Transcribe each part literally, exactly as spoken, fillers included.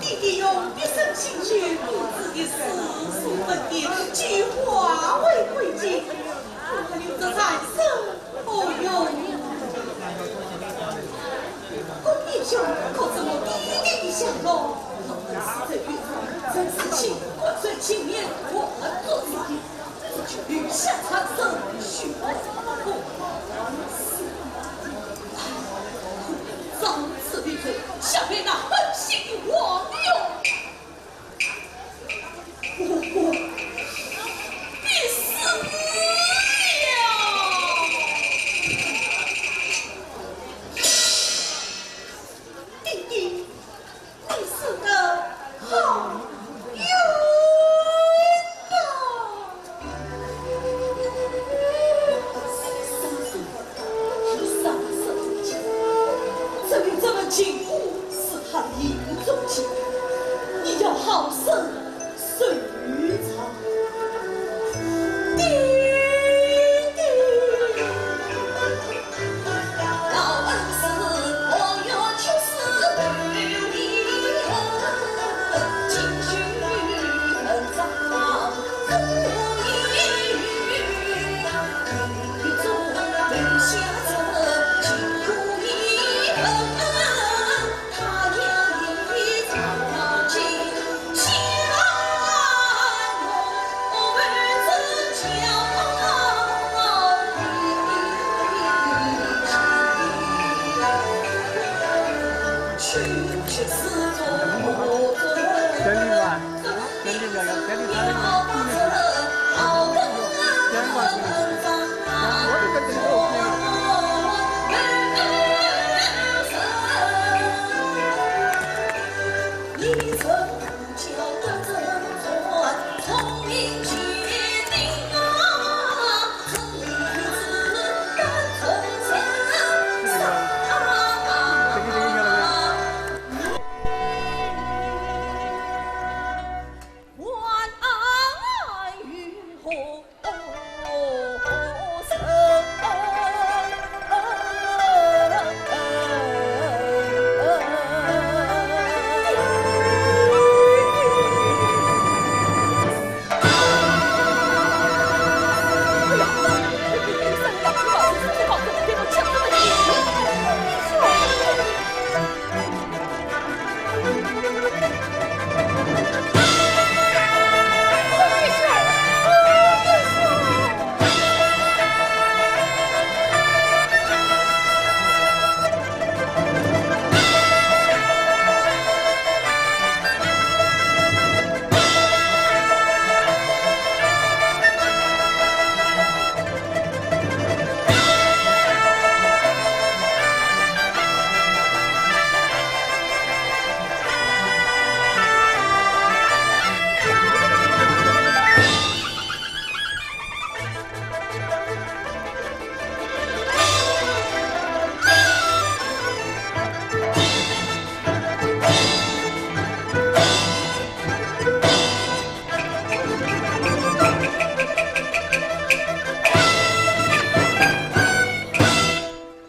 弟弟用毕生心血布置的诗书文典，俱化为灰烬，不留这残生何用？顾英雄，可知我弟弟的下落？我本是这一方，正是清官，清官难做事。 这就留下残生，须活不死。如此离开，下辈那狠心的王勇，我必死了。弟弟， 你死得好冤枉。这里这门情书是他临终寄，你要好生收藏。爹爹。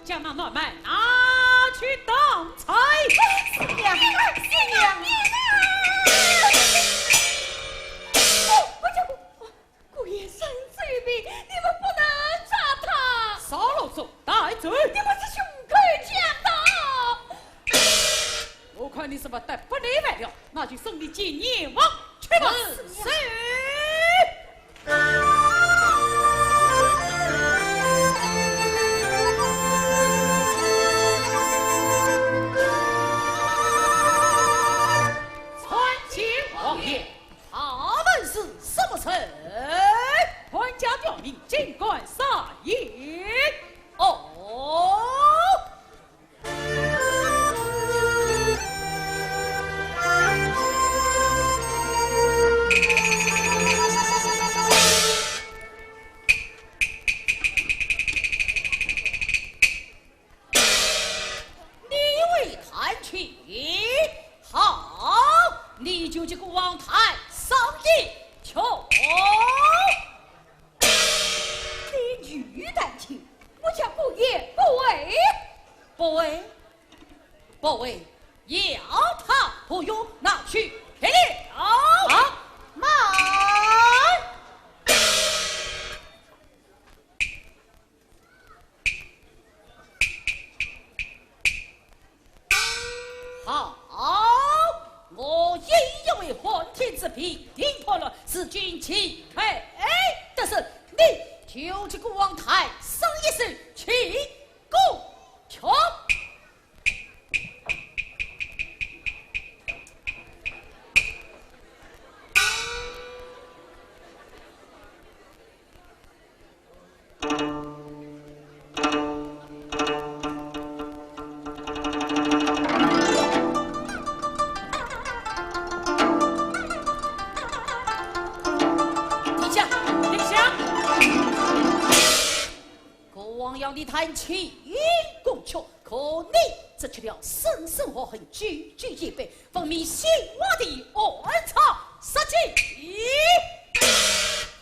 将那暖妹拿去当差。是呀，是呀。不，不，不，不， 顾先生这一病，你们不能抓他。少啰嗦，带走。你们是胸口强盗。我看你是不得不耐烦了，那就送你见阎王去吧。是。是。 参见王爷。 他们是什么人？潘家刁民，尽管上演。哦。你会弹琴？好，你就去给王太上一曲。你女弹琴，我家姑爷不会。不会？不会，要弹不用，拿去第一位换天子平定叛乱，如今岂可得胜？你就替孤王弹上一首《庆功曲》。 殿下，殿下，孤王要你弹《庆功曲》，可你只取了声声和声，句句皆反，分明先王的暗藏杀机。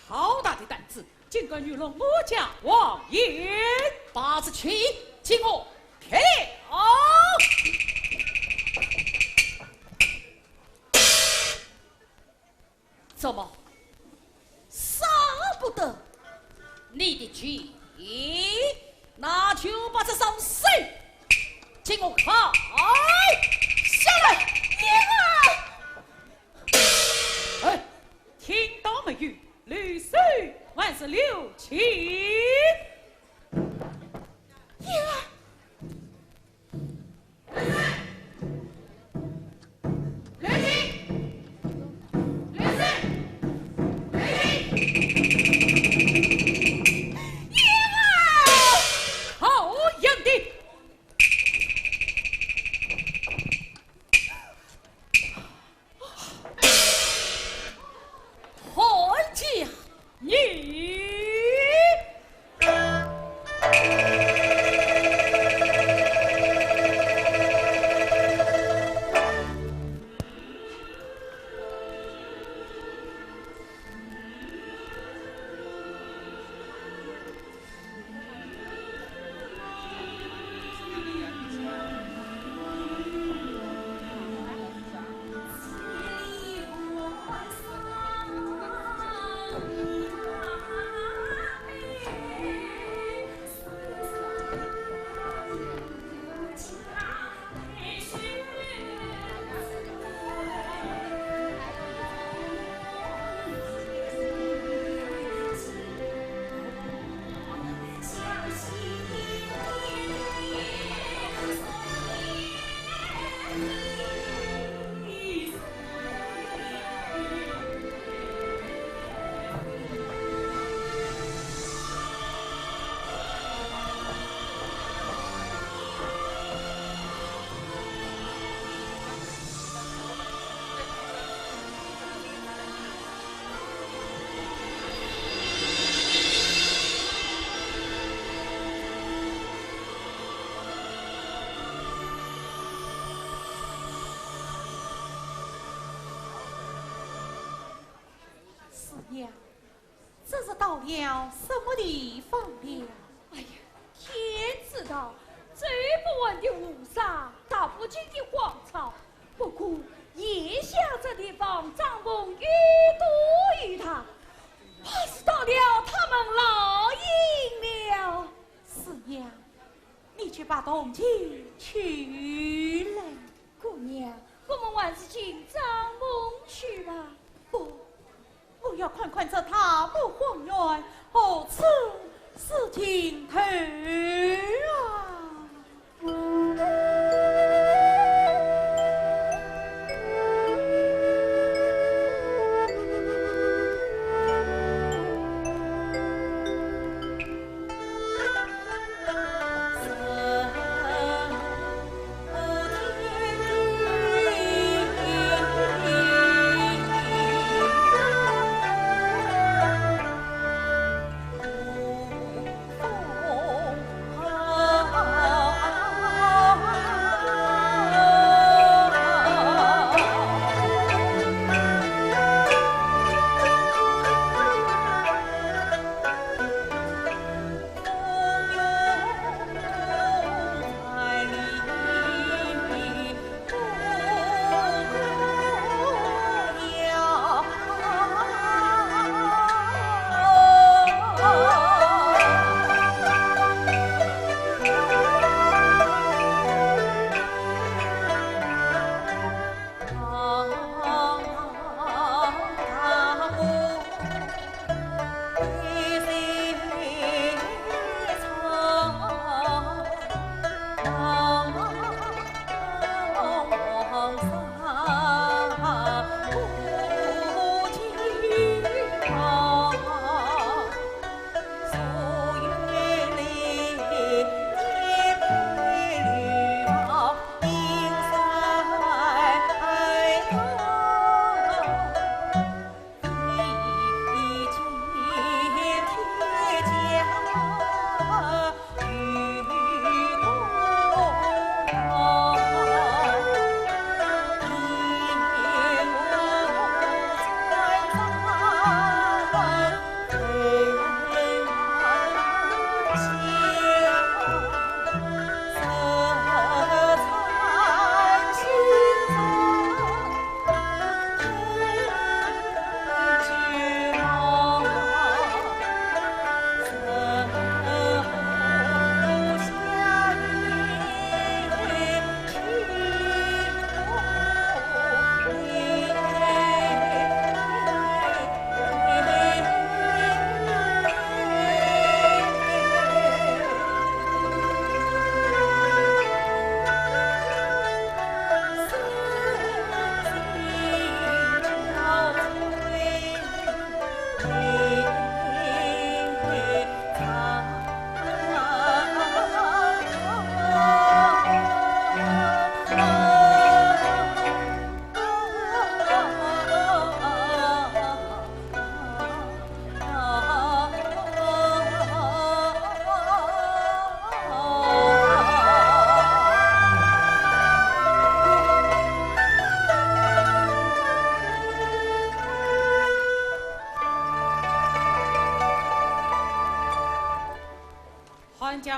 好大的胆子，竟敢愚弄我家王爷！把这曲给我撇了！ 怎么，舍不得你的曲？那就把这双手给我砍下来！娘啊！哎，听到没有？留手还是留情？娘啊！ 好样的！好家 你！四娘，这是到了什么地方了？哎呀，天知道，这不完的胡沙，踏不尽的荒草。不过，眼下这地方帐篷又多又大，怕是到了他们老营了。四娘，你去把铜钱取来。 姑娘，我们还是进帐篷去吧。不，我要看看这大漠荒原何处是尽头啊！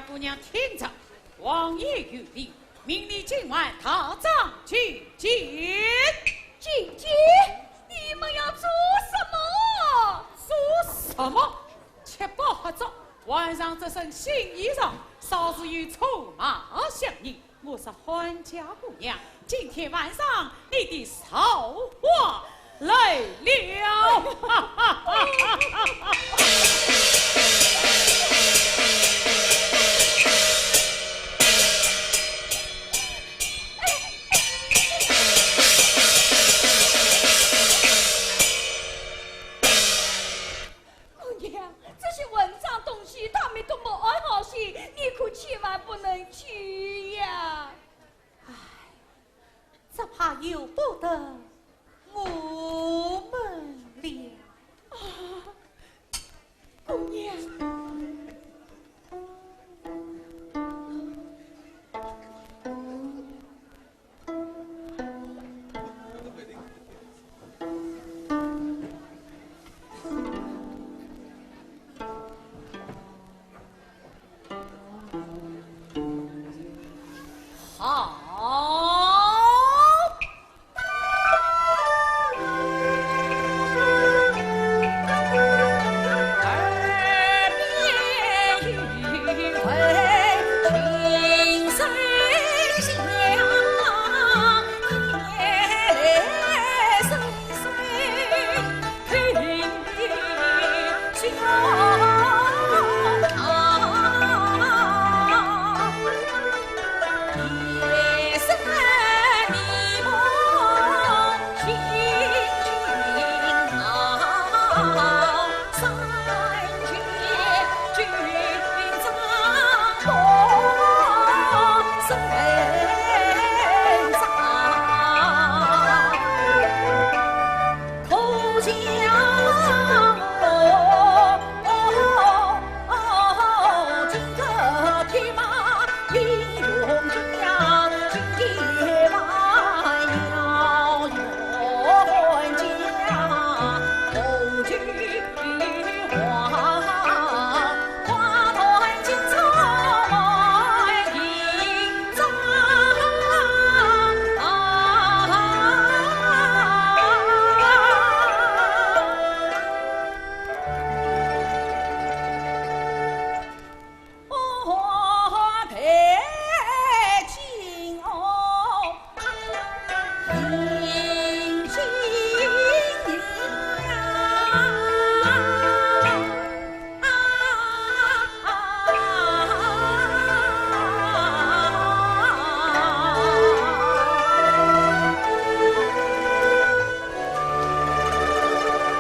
姑娘听着，王爷有令，命你今晚大帐觐见。觐见？你们要做什么？做什么？吃饱喝足，换上这身新衣裳，少时有臭骂乡人。我说，汉家姑娘，今天晚上你的造化来了！姑娘，这些混账东西，他们都没安好心，你可千万不能去呀！唉，只怕由不得我们了。啊，姑娘。好。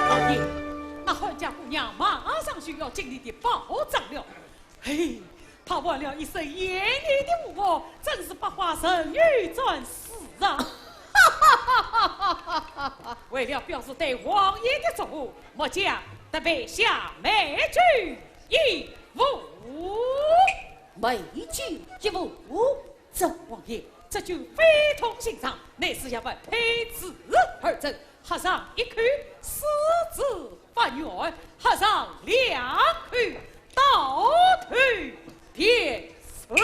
王爷，那汉家姑娘马上就要进你的宝帐了。嘿，她换了一身艳丽的舞服，真是百花神女转世啊！为了表示对王爷的祝贺，末将特备下美酒一壶。美酒一壶？这，王爷，这酒非同寻常，乃是要问配子而斟，喝上一口，诗词发愿，喝上两口，倒头便睡。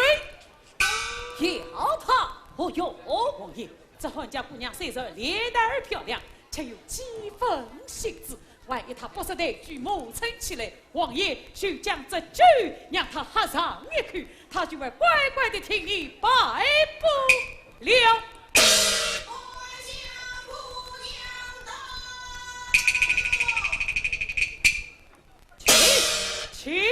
要他何用？王爷，这汉家姑娘虽然脸蛋儿漂亮，却有几分心思。万一她不识抬举，磨蹭起来，王爷就将这酒让她喝上一口，她就会乖乖地听你摆布了。请，请。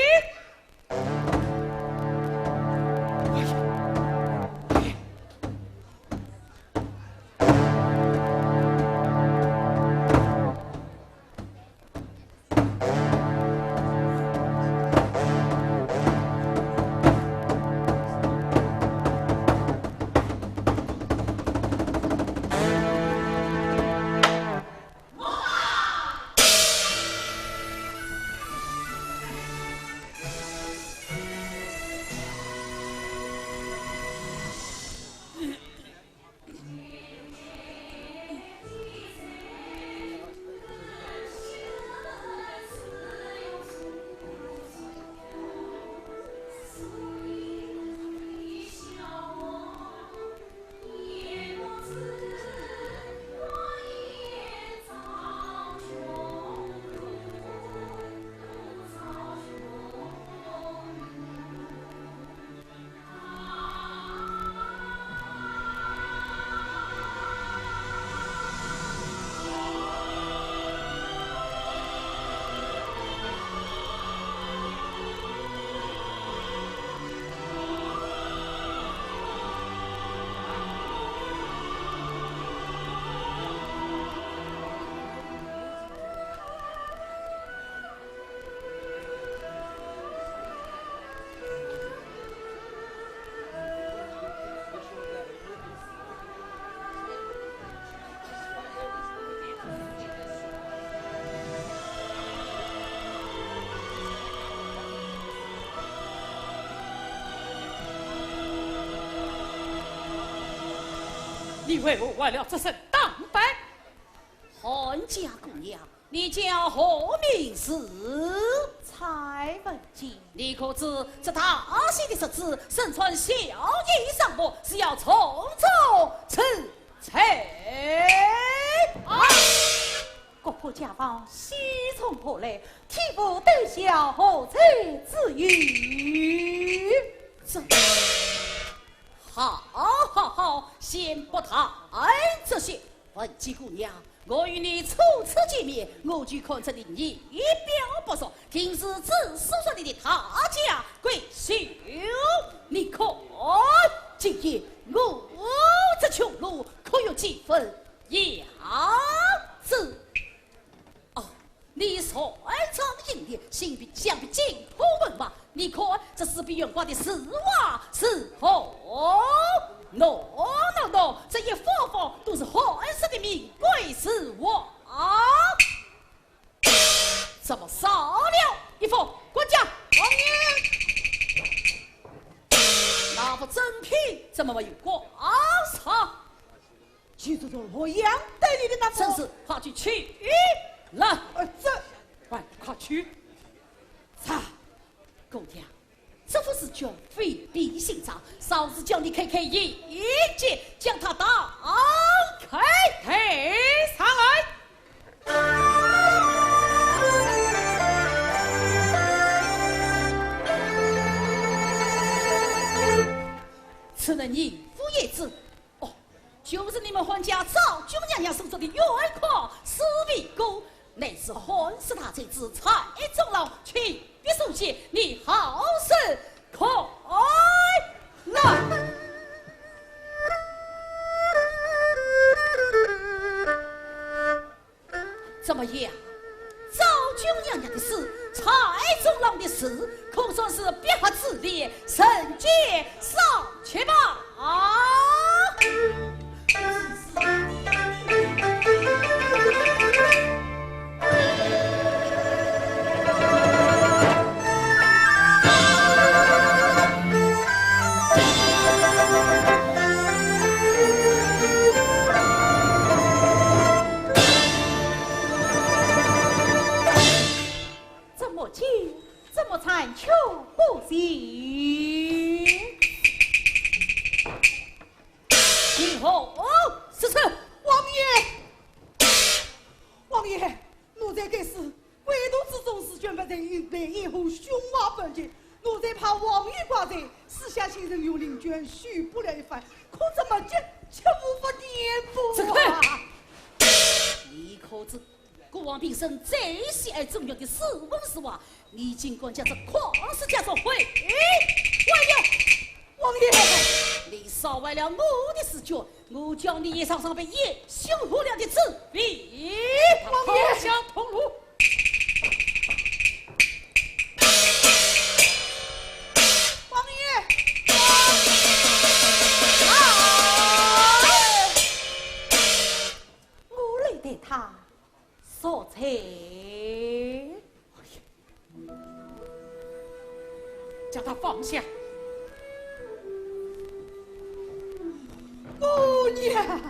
为何换了这身打扮？ 寒家姑娘，你叫何名字？蔡文姬。你可知这大喜的日子，身穿孝衣上服，是要重重辞岁啊！国破家亡，喜从何来？替父得孝，何罪之有？这……好，好，好，先不谈这些。 文姬姑娘，我与你初次见面，我就看出你仪表不俗，定是紫苏园里的大家闺秀。你看，今夜我这穷路可有几分样子？哦，你身穿银莲，想必想必金铺文华， 你看这四壁悬挂的字画是何？喏，喏，喏，这一幅幅都是汉式的名贵字画。怎么少了一幅？管家！王爷！那幅珍品怎么没有挂上？ 就是这洛阳带来的那个。正是，快去取来。呃，这……快，快去。啊，姑娘，这幅字卷非比寻常，嫂子叫你开开眼界，将它打开。抬上来。 此人名副也知。哦，就是你们汉家昭君娘娘所作的绢框紫微罟，乃是汉室大才子蔡中郎亲笔所写，你好生看来。 怎么样？昭君娘娘的诗，蔡中郎的词，可算是笔法之力，人见赏却吧？啊！ 怎么见，怎么残缺不齐。今后如此。王爷，王爷，奴才该诗 归途之中，试卷不曾印，被一壶凶花粉溅，奴才怕王爷挂罪，私下请人用绫卷修补了一番，可怎么急，却无法填补啊！这个，你可知，孤王平生最喜爱中原的诗文字画，你竟敢将这旷世佳作毁坏了！王爷，你烧坏了我的试卷， 我叫你也尝尝被烟熏糊了的滋味。王爷，同路。王爷，啊！我来代他 说情。将他放下。姑娘。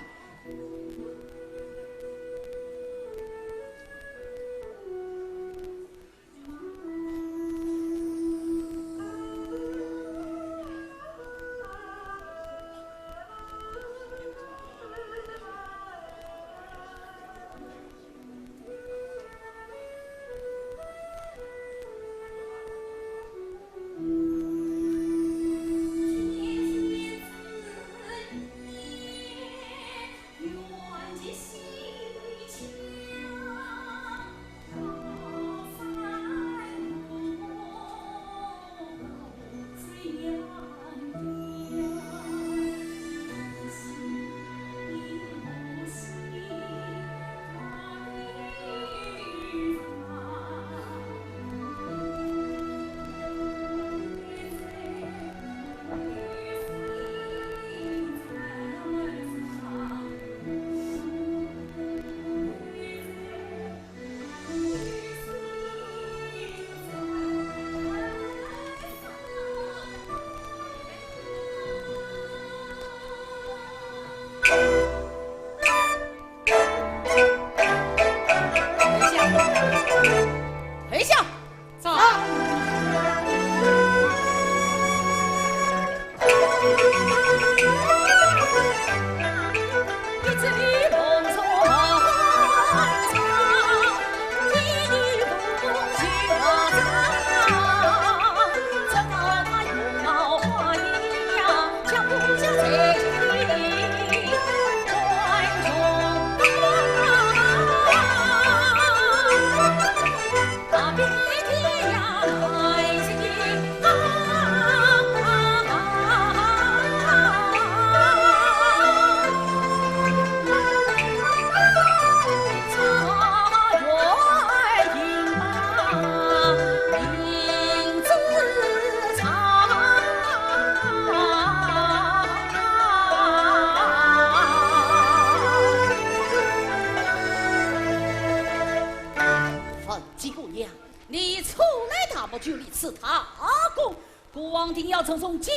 土来大木就立此大功，孤王定要重重奖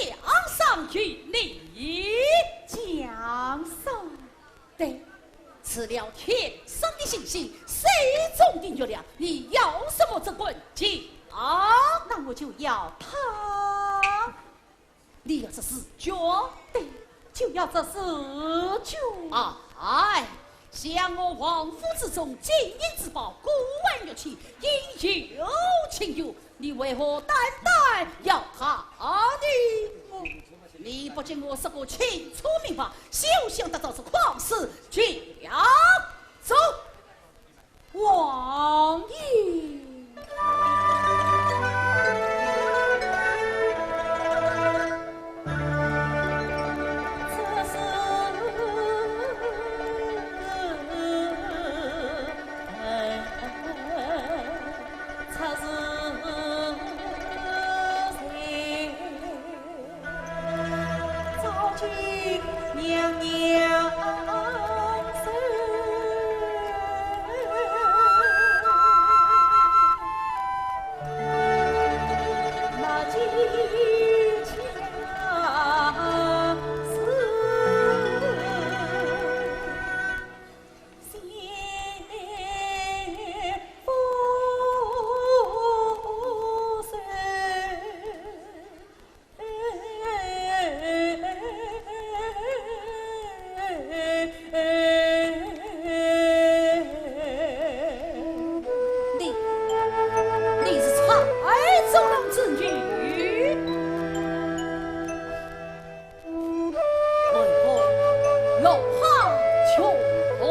赏于你。奖赏？对，除了天上的星星，水中的月亮，你要什么这官奖？那我就要它。 你要这丝绢？对，就要这丝绢。哎，想我王府之中金银珠宝，古玩玉器，应有尽有，你为何单单要它呢？你不给我说个清楚明白，休想得到这旷世绝招。 王爷。你，你是蔡州郎之女？ 为何落花琼楼？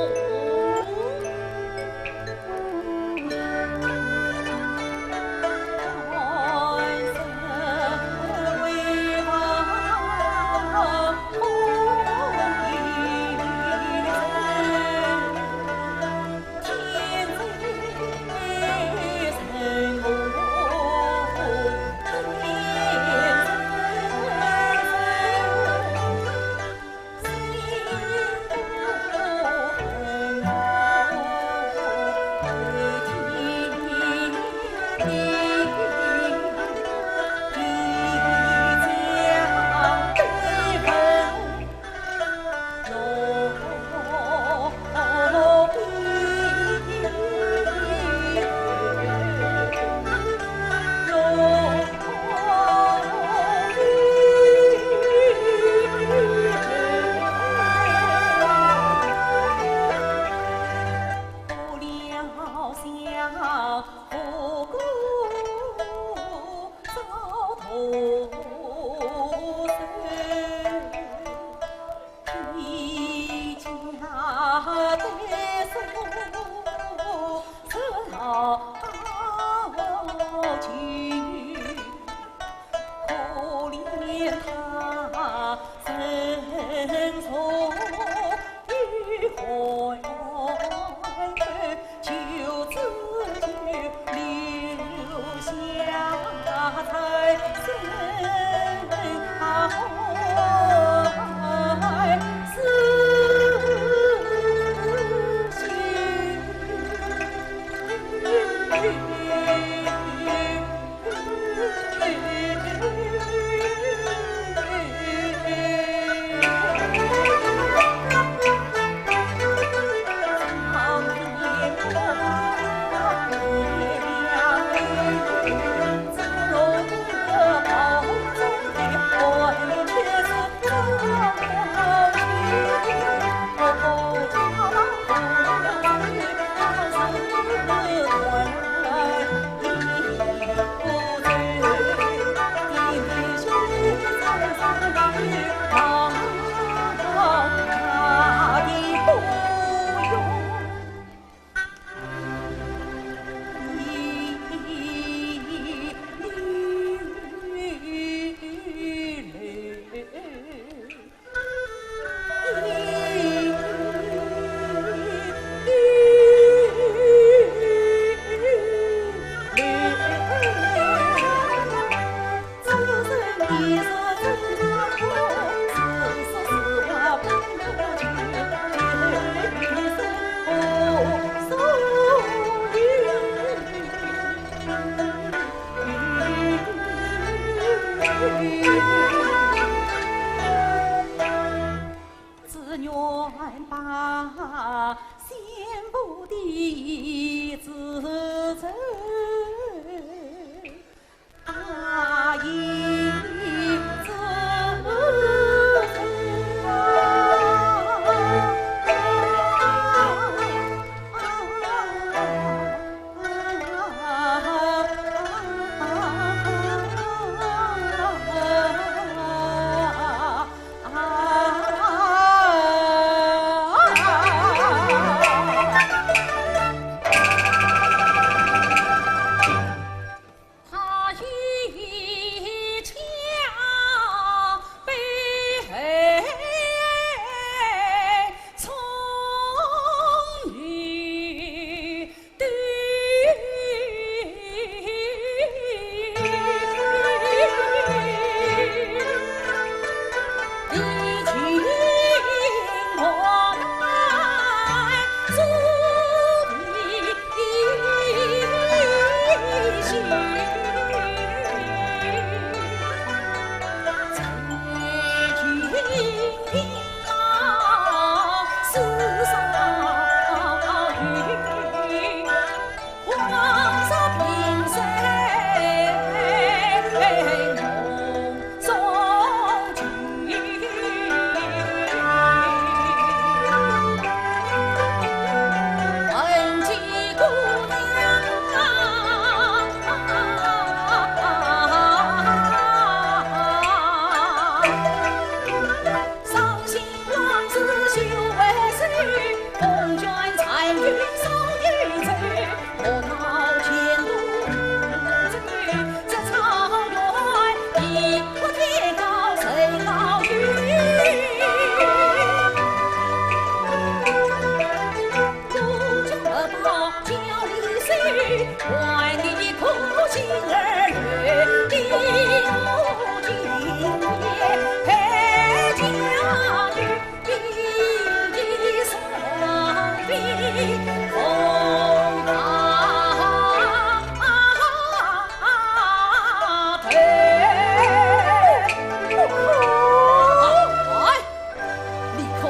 你可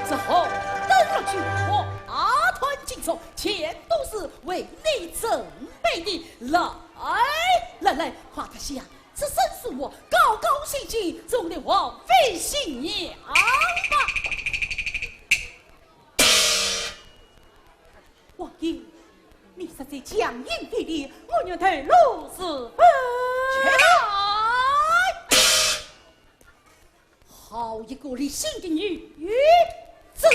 知何等乱军，花团锦簇，全都是为你准备的。来，来来，快脱下这身素服，高高兴兴，重得王妃新娘吧。王爷，你实在强行非礼，我愿投露是非。起来！ 好一个立心的女子！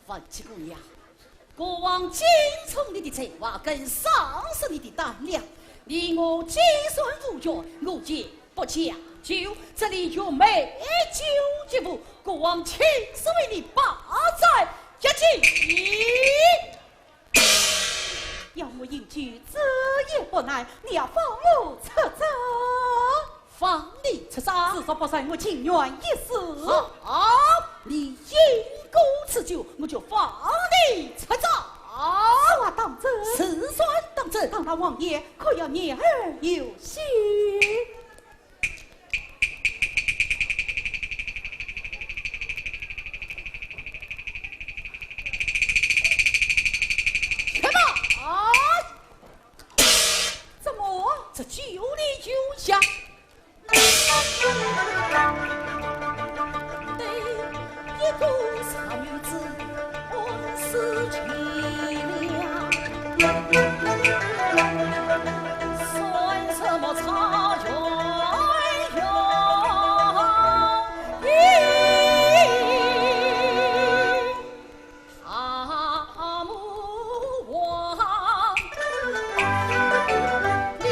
樊七姑娘， 国王敬重你的才华，更赏识你的胆量。你我既然无缘，我也不强求。这里有美酒一壶，国王亲自为你把盏一敬。要我饮酒，这也不难，你要放我出走。 放你出走？如若不然，我情愿一死。好，你饮过此酒，我就放你出走。此话当真？此话当真。大王爷，可要言而有信？什么？啊？怎么？这酒里有药。 对一个小女子暗示凄凉，算什么差鸳鸯？咦， 大魔王，你，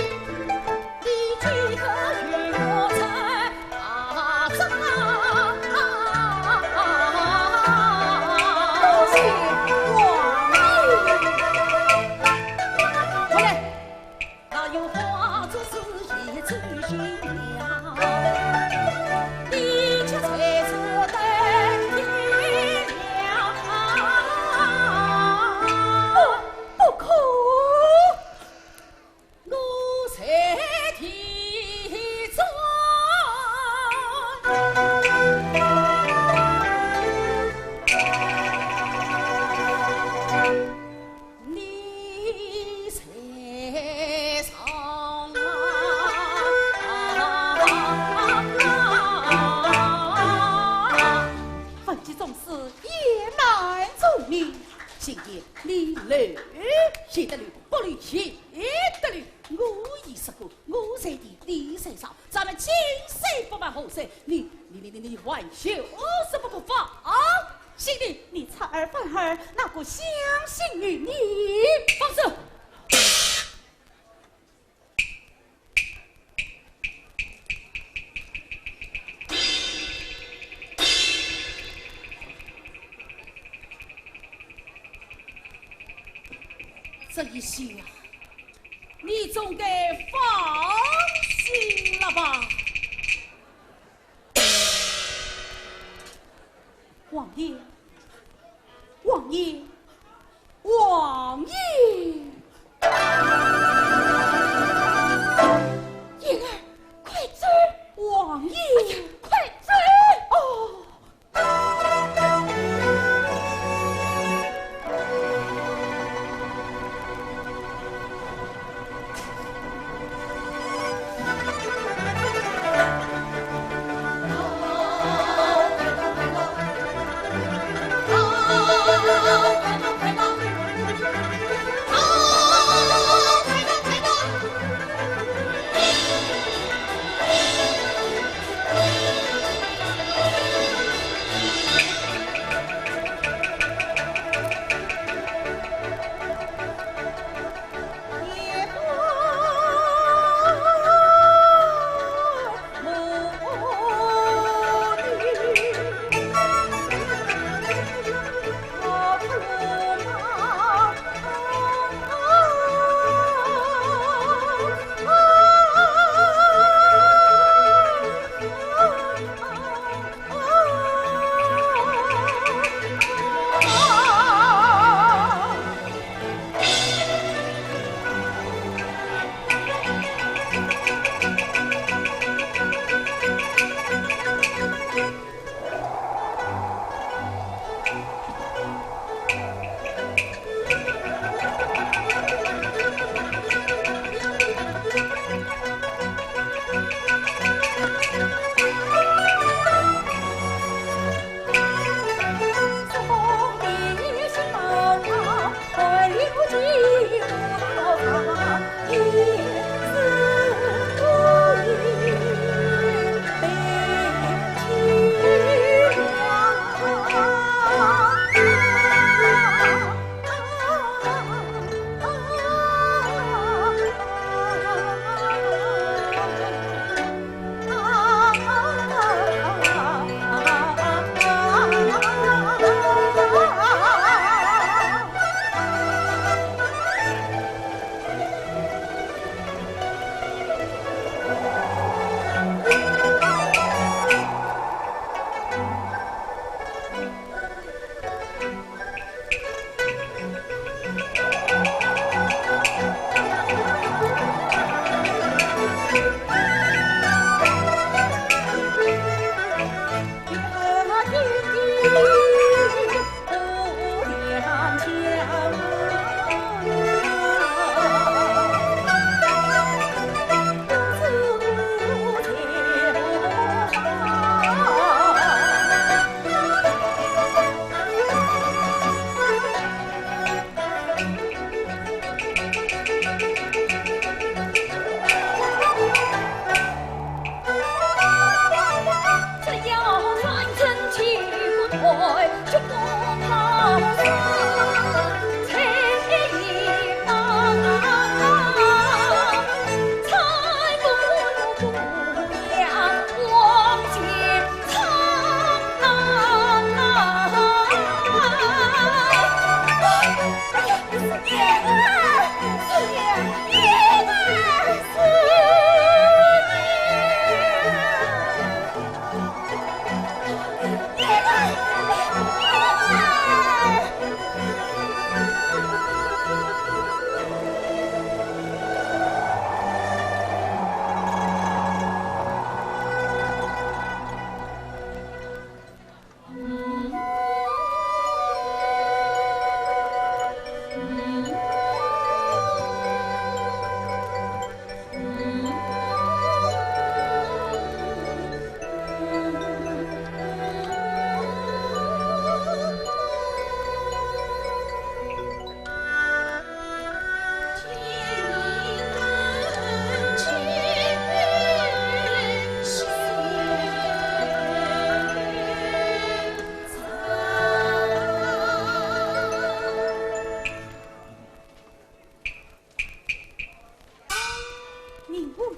你这个与我争啊，争啊！快来！ 那有花烛夜醉新娘，你却在此等天亮。不，不可！我在地中。 你在上啊。文集宗师，野蛮忠名，今夜你留也得留，不留也得留。我已说过，我在地，你在上， 咱们今生不办后生，你，你，你，你，你还有什么不放心的？你出尔反尔，哪个相信于你？放肆！这一下啊， 你总该放心了吧？王爷，王爷，王爷！燕儿，快走！王爷，快走！哦！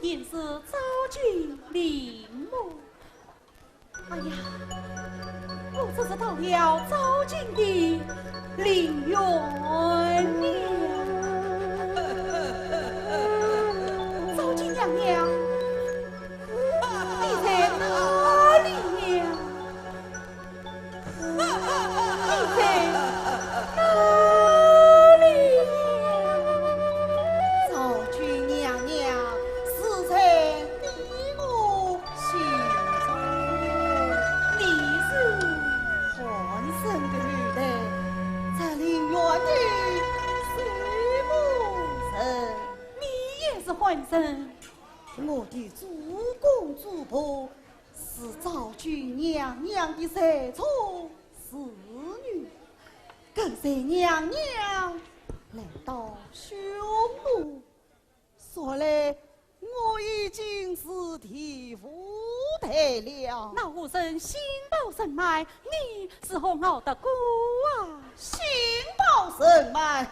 便是昭君陵墓。哎呀，我这是到了昭君的陵园了。昭君娘娘，你在哪里呀？ 你在哪里呀？昭君娘娘死在你我心中。你是？汉森的后代，在陵园的守墓人。你也是汉森？我的祖公祖婆 是昭君娘娘的随从侍女，跟随娘娘来到匈奴，说来我已经是第五代了。那武生心抱人脉，你如何熬得过啊？心抱人脉？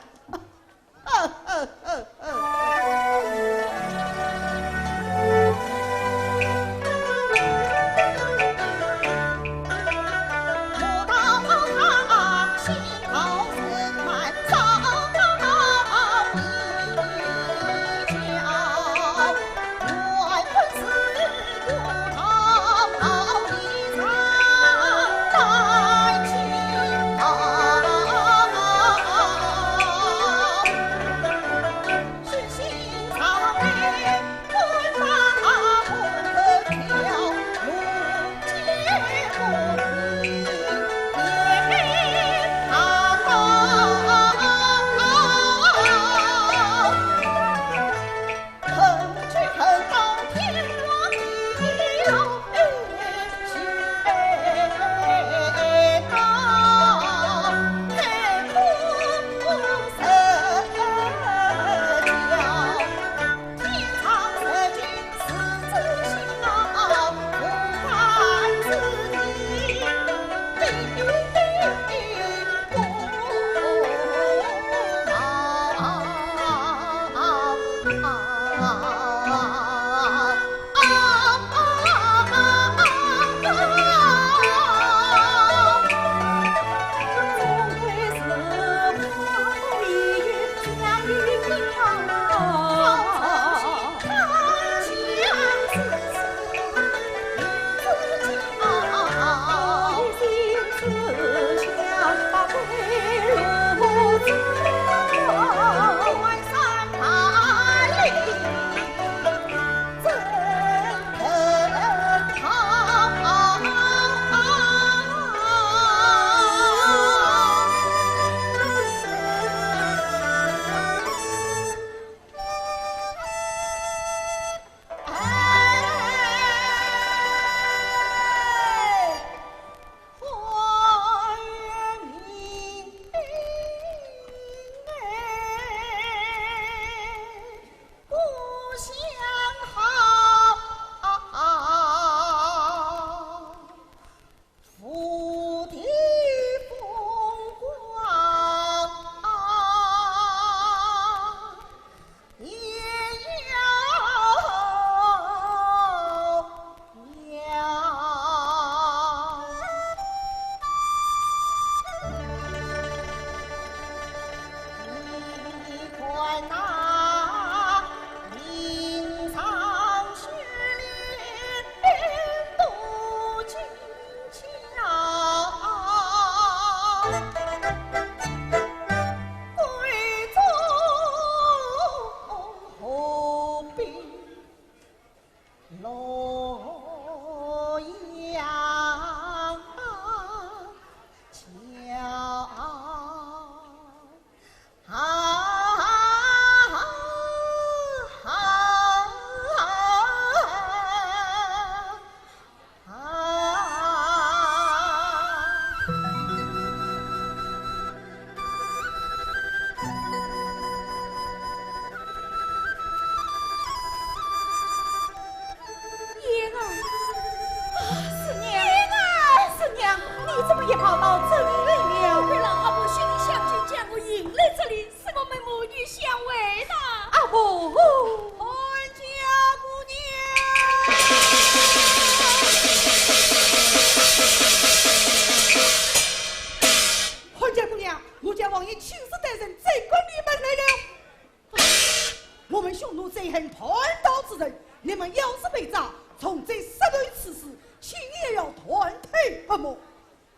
人，你们要是被抓，从这杀头此事，亲也要断腿不末。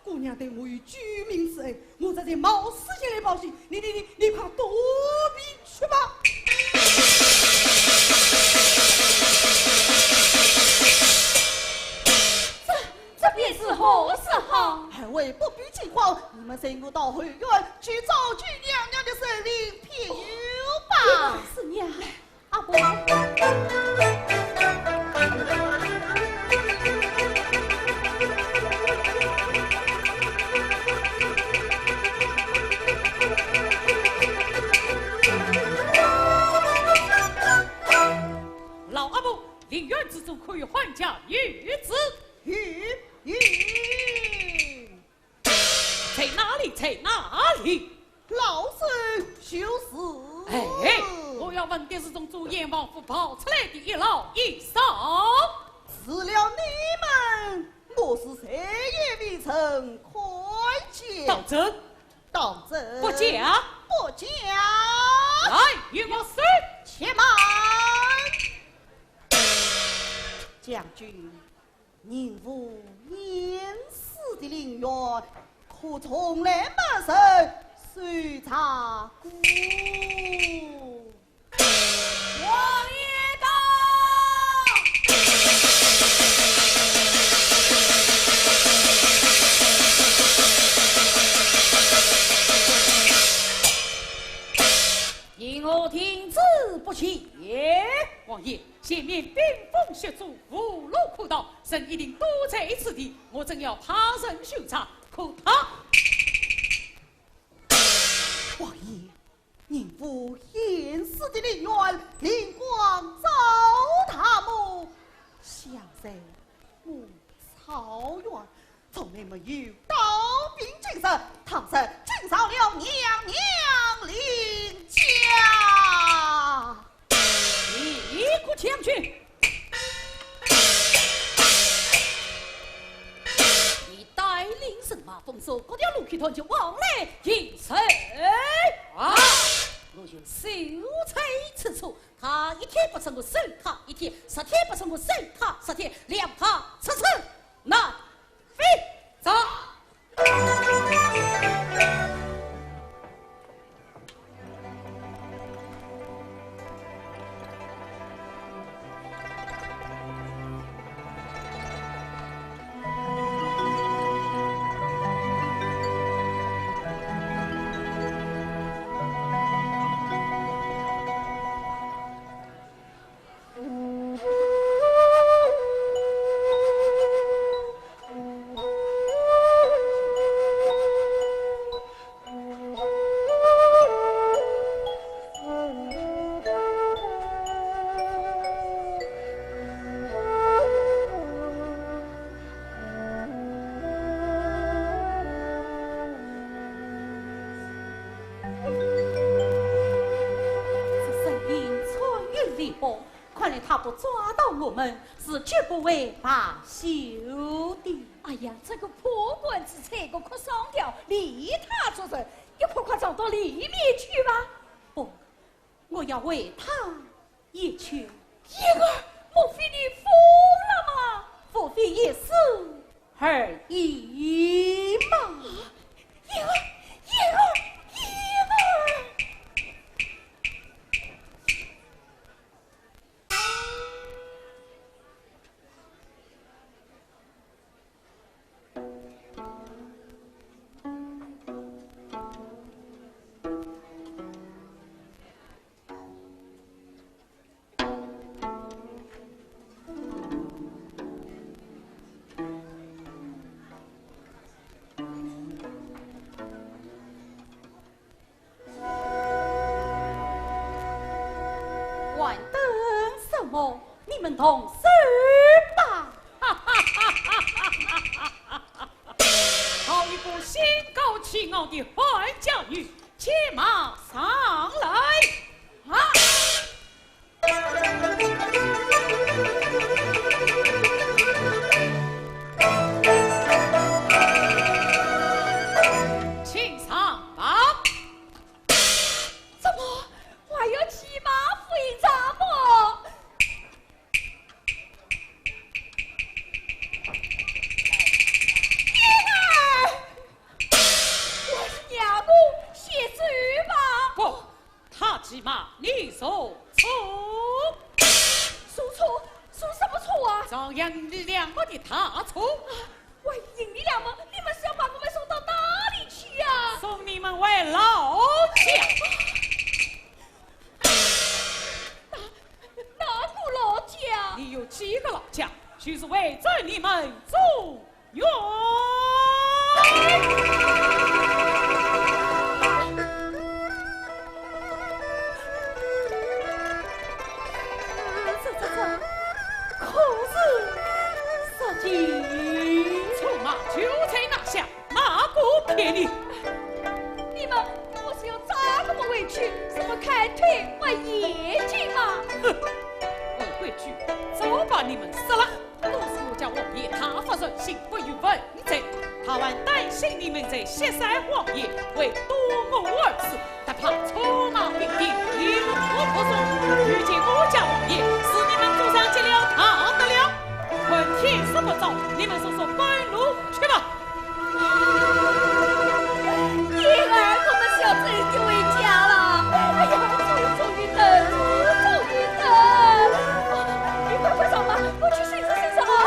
姑娘对我有救命之恩，我这才冒死前来报信。你、你、你、你快躲避去吧。这、这便是何时好？二位不必惊慌，你们随我到后院去找救娘娘的神灵庇佑吧。是娘。 阿婆。老阿婆，林院之中可有还家女子？有，有。 在哪里？在哪里？老身就是。哎，我要问的是从朱元王府跑出来的一老一少。除了你们，我是谁也未曾看见。当真？当真。不假？不假。来，与我说。且慢。将军， 人无验尸的林院，可从来没人搜查过。王爷到！你我停止不前。王爷， 前面冰封雪阻，无路可逃，人一定躲在此地，我正要派人巡查，可他……王爷，人无验尸的林院，灵光照大漠，想在我曹院， 从来没有盗兵进入，倘若惊扰了娘娘林家。李国将军，你带领人马封锁各条路口，团结往来营城。啊！我就守在此处，他一天不出，我守他一天；十天不出，我守他十天，让他出城。 南飞。走。这声音穿云裂风，看来他不抓到我们，是绝不会罢休的。哎呀，这个破罐子拆个壳上吊，理他作甚？你快快藏到里面去吧。不，我要为他 一去。燕儿，莫非你疯了吗？无非一时而已嘛。燕儿，燕儿，燕儿！ 还等什么？你们动手吧！好一个心高气傲的坏家女，且马上来！啊！ 请上吧。怎么，还要骑马赴宴吗？张扬，你两个的大错。啊，我赢你两毛，你们是要把我们送到哪里去呀？送你们回老家。哪，哪个老家？你有几个老家，就是回转你们祖 哟！这，这，这，可是实情。出马就在那厢，哪个骗你？你们不是要抓我们回去，什么开腿换眼睛吗？哼，不回去，早把你们杀了。 都是我家王爷大发热心，不远万里，他还担心你们在雪山荒野会多我二字，特派车马兵丁，一路护送。如今我家王爷是你们祖上积了大德了，看天色不早，你们速速赶路去吧。 女儿，我们是要真的回家了。哎呀，终于，终于等，终于等。你快快走吧，我去寻找，寻找啊。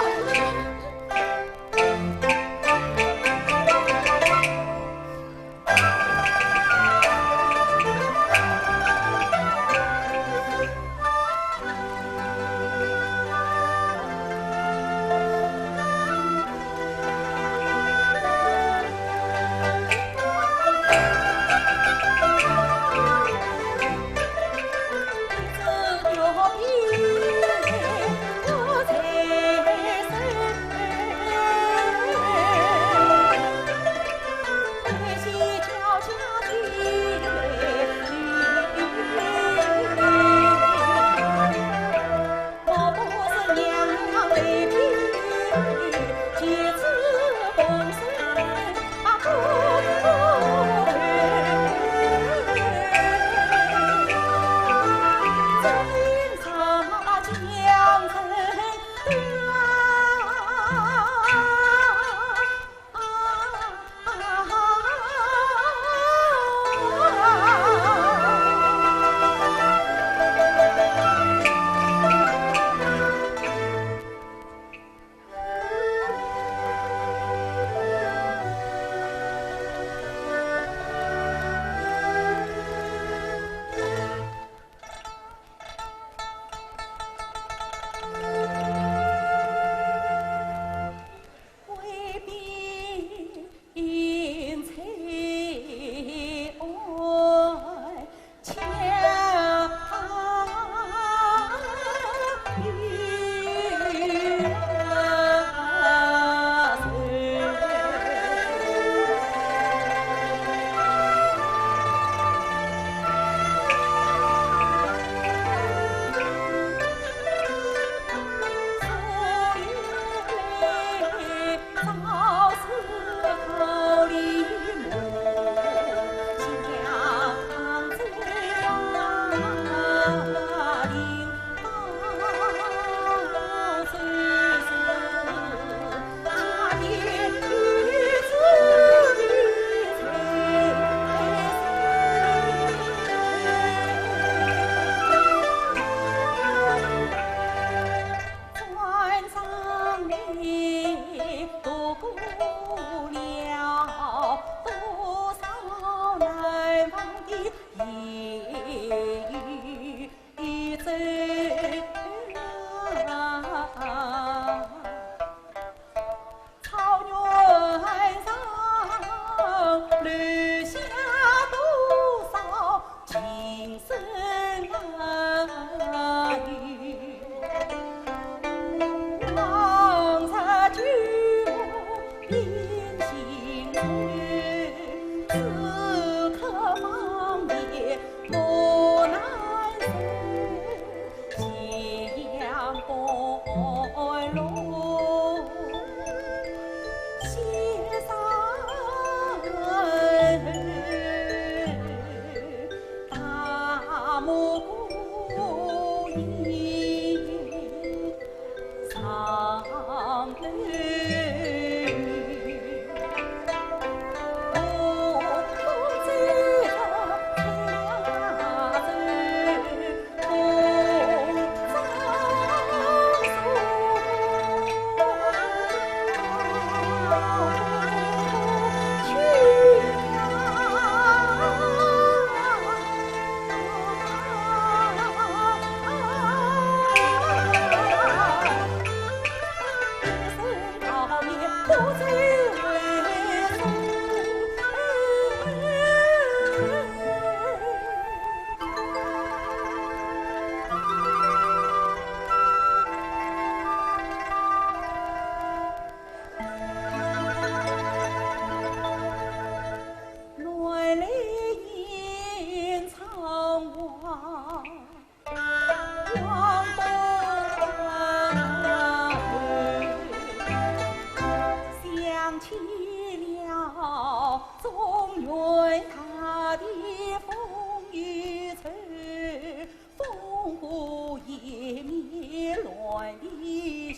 好一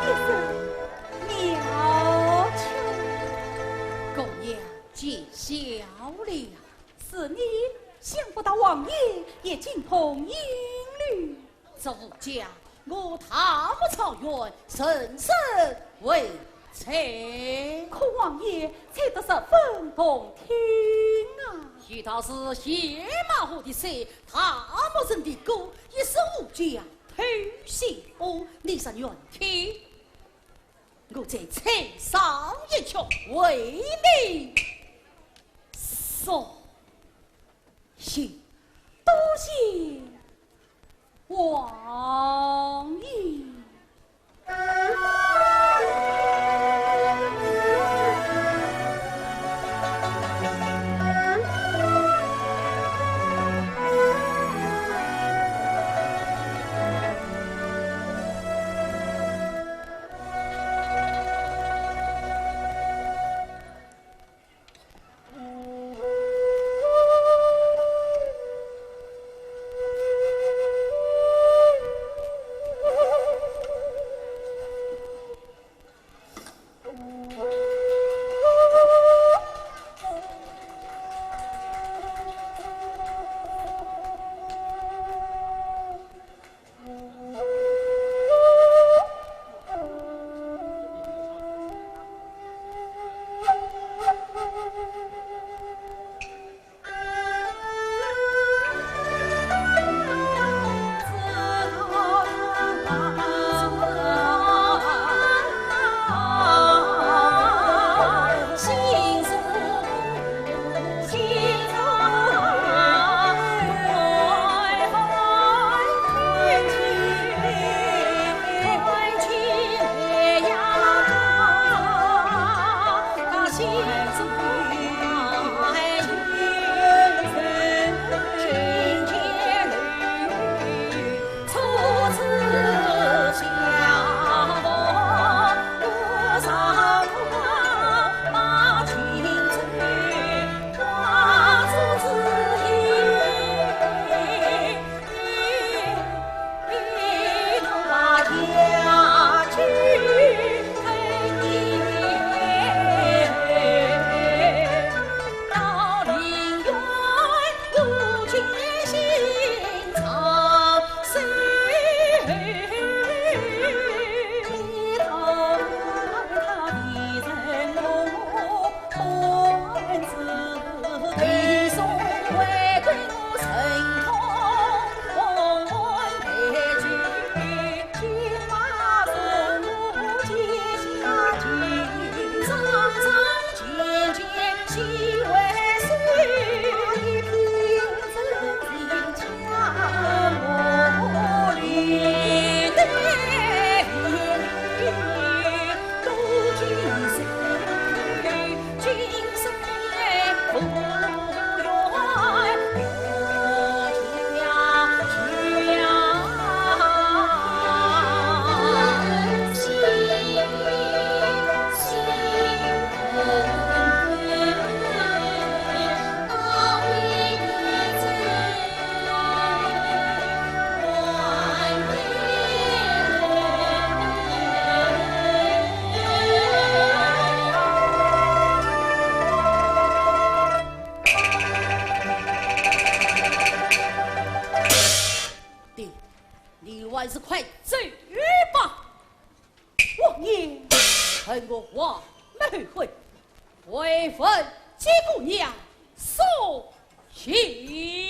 声苗条。姑娘见笑了。是你，想不到王爷也竟同饮了。这武家，我大漠草原，人人为才。可王爷才得十分动听啊。有道是野马河的水，大漠人的歌，一首武家。 偷心哦，你是怨天。我再采上一曲为你送行，多谢王爷。快走吧。王爷，恨我王某昏，未闻见姑娘所以。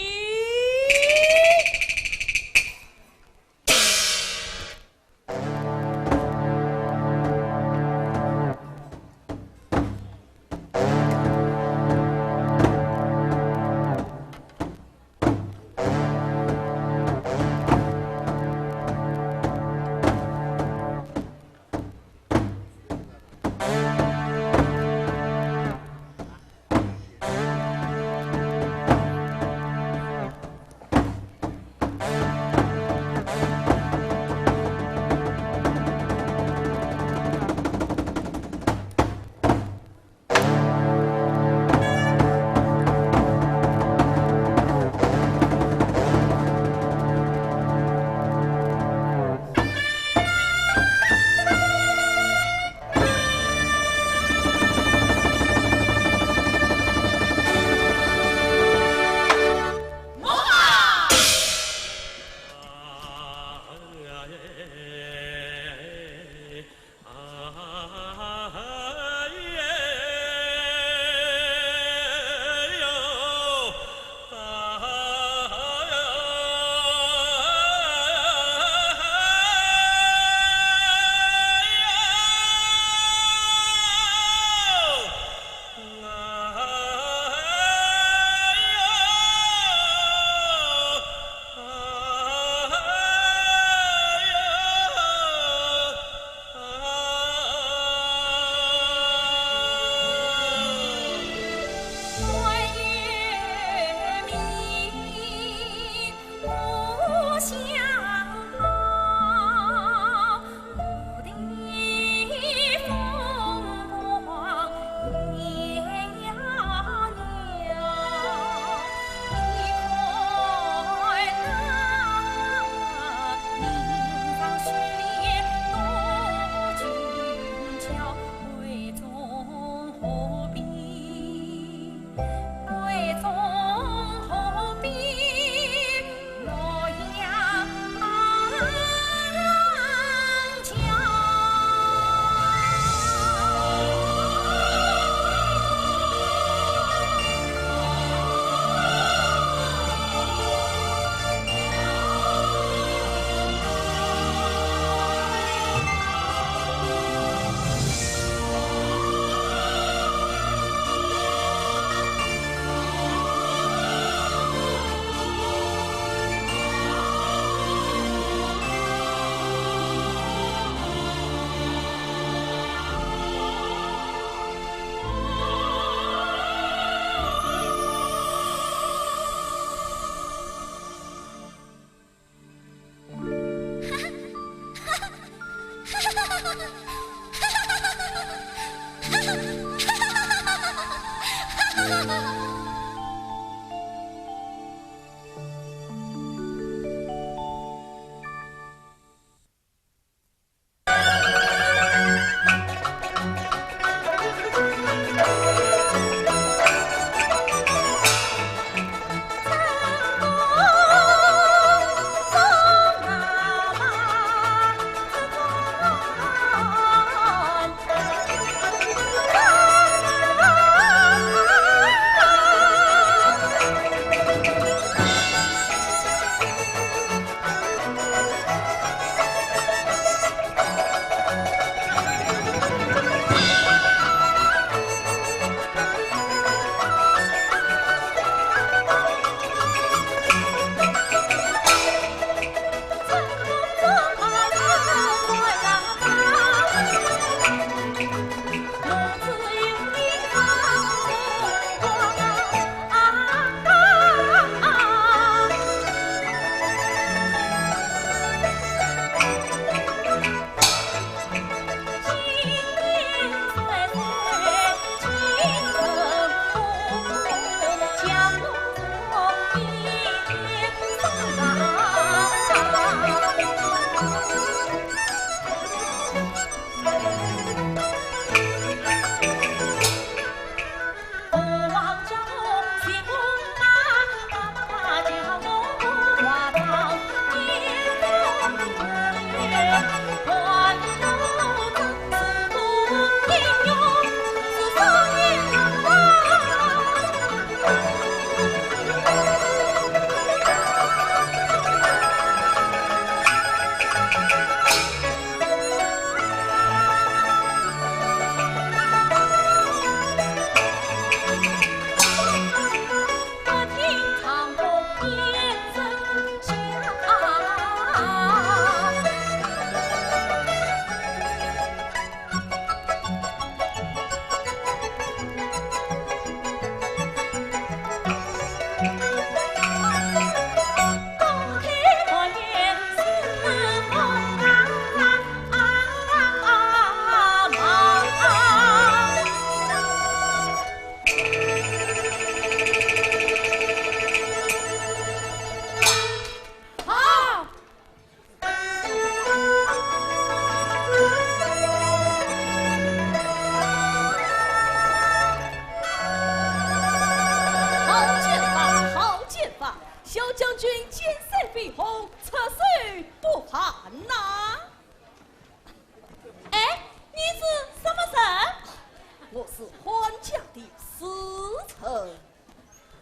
呃，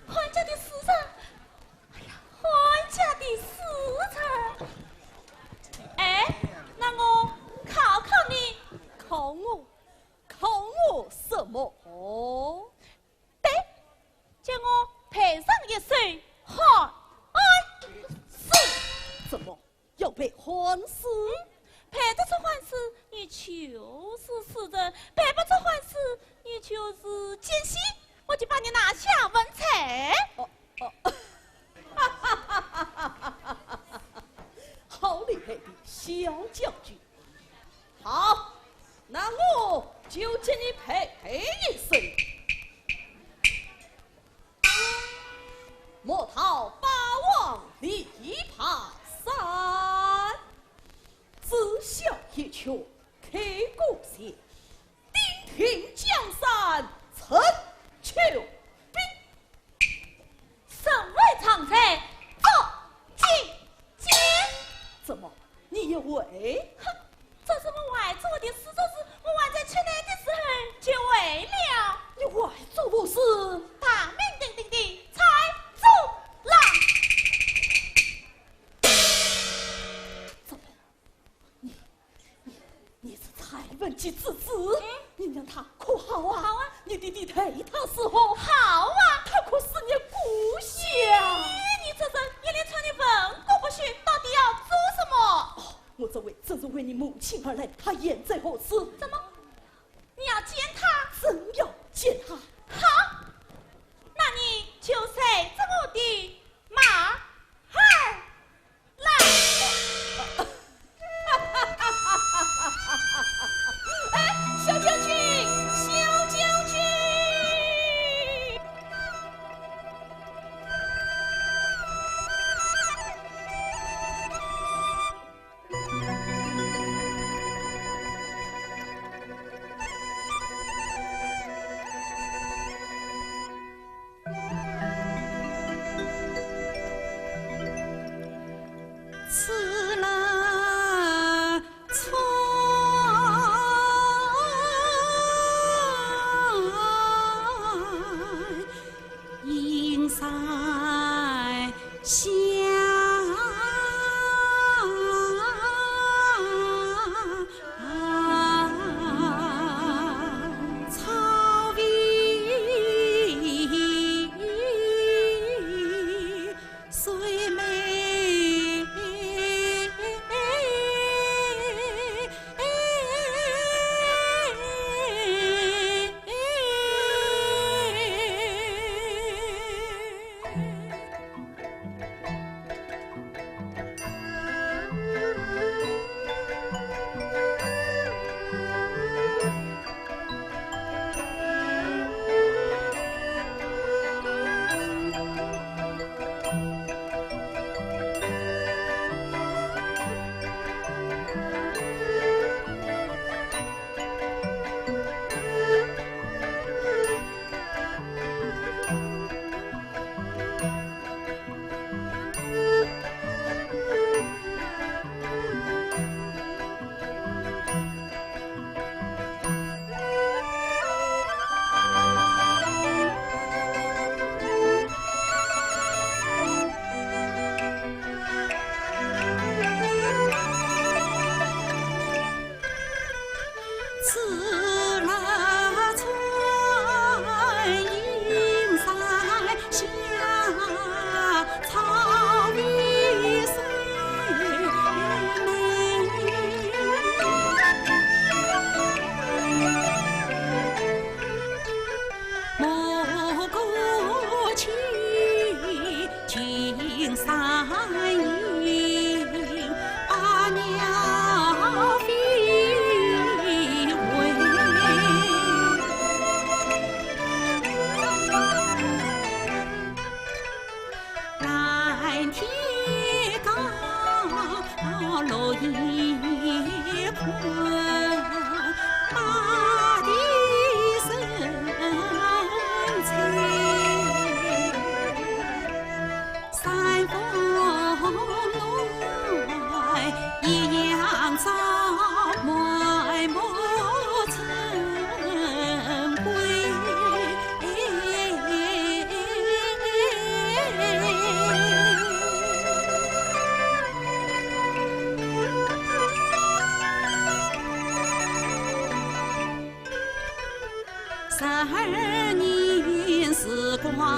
看家的书生，哎呀，看家的书生。哎，那我考考你。考我？考我什么？哦，对，叫我背上一首《寒安诗》。怎么？ 要背寒诗？嗯，背得出寒诗，你就是诗人；背不出寒诗，你就是奸细。我就把你拿下问罪。哦，哦。好厉害的小将军！好，那我就给你背一首。 莫道霸王离排山，只笑一曲开孤弦，定定江山成就兵。身为将才，做 进见。怎么，你也会？哼，这是我外祖的诗作诗，我还在吃奶的时候就会了。你外祖不是大名鼎鼎的采竹郎？怎么，你，你，你是 采文集之子，嗯。你让他可好啊？好啊。你爹爹待他如何？好啊。他可思念故乡。咦，你这人一连串的问个不休，到底要做什么？哦，我这位正是为你母亲而来，她现在何处？怎么？你要见她？正要见她。好，那你就随着我的马儿 来。哎，小将军，小将军。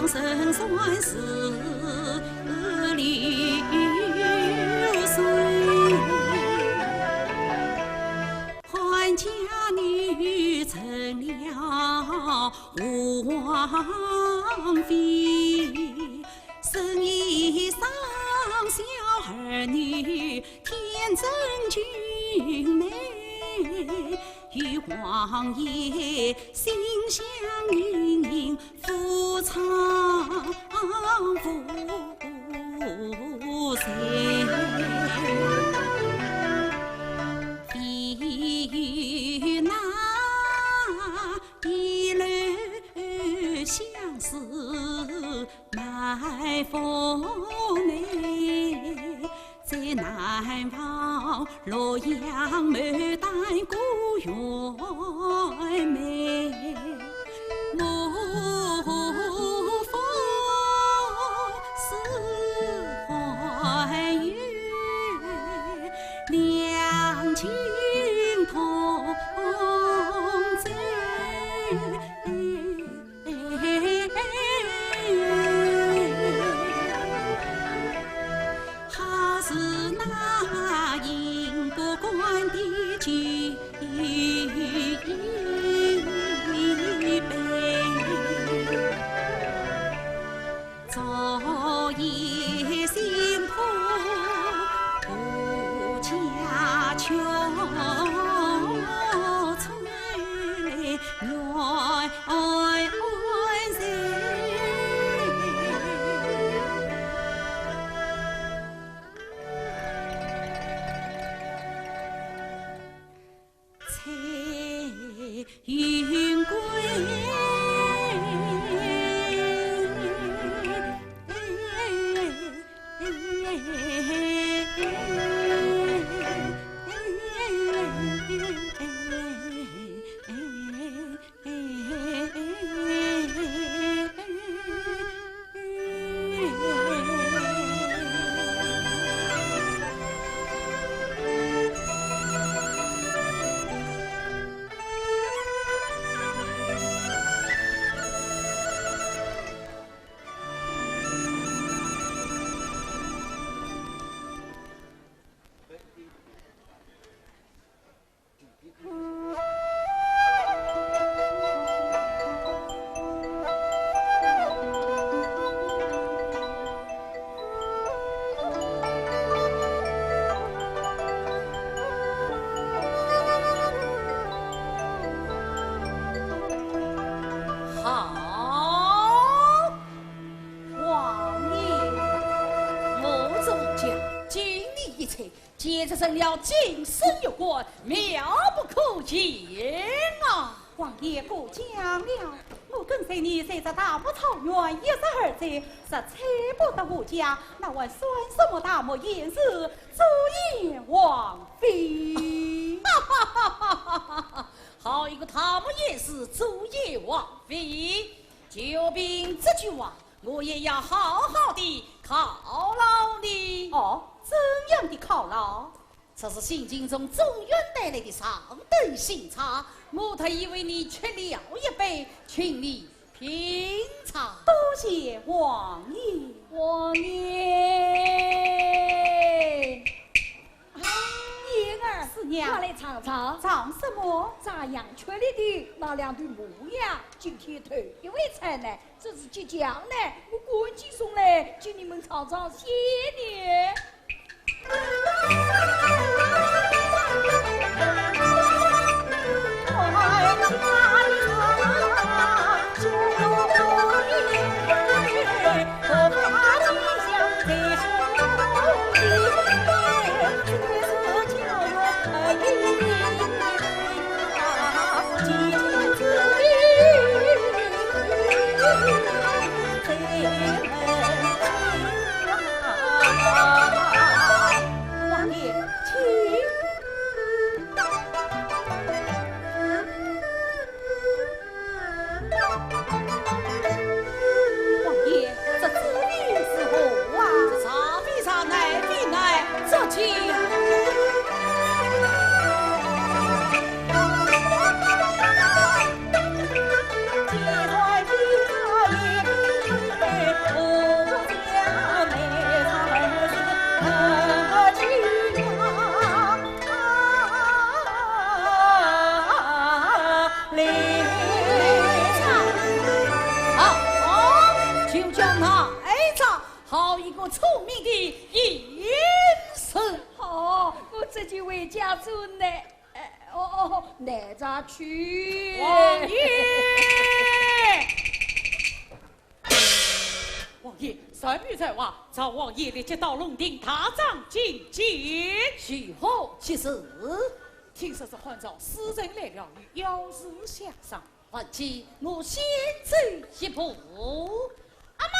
人算是流水，看家女成了王妃，生一双小儿女，天真俊美，与王爷心相印， 夫唱妇随。非那一路相思满腹梅， 最难忘洛阳牡丹孤月梅，莫负四海月，两情同醉。 好似那饮不惯的酒一杯，昨夜星破无家穷催 好，王爷，我祝家经你一切， 简直成了金身玉冠，妙不可言啊！王爷过奖了，我跟随你在这大漠草原一日二载，实采不得我家，那还算什么大漠贤士，主演王妃？哈哈哈哈哈哈！好一个大漠贤士，主演王妃！就凭这句话， 我也要好好地犒劳你。哦，怎样的犒劳？这是新京从中原带来的上等新茶，我特意为你吃了一杯，请你品尝。多谢王爷。王爷。 啊，燕儿，四娘。快来尝尝。尝什么？炸羊圈里的那两对母鸭，今天头一回产呢，这是吉祥呢，我赶紧送来，请你们尝尝鲜呢。王爷，请。 王爷，这滋味是何物啊？这茶非茶，奶非奶，这酒……一个聪明的应人。哦，我这就回家转来。哎，哦，哦，拿着去。王爷！王爷，传谕在外，召王爷立即到龙庭大帐觐见。有何急事？听说这汉朝使臣来了，有要事相商。 万岁，我先走一步。阿妈！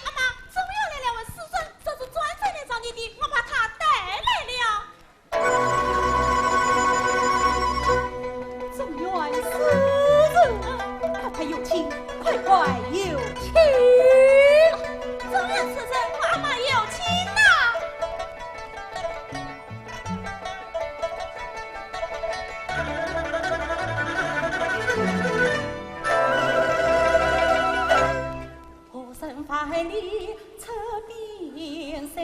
阿妈，怎么又来了位使臣？这是专程来找你的，我把他带来了。中原使臣，快快有请，快快有请。中原使臣，我阿妈有请呐。 何人唤你出边来？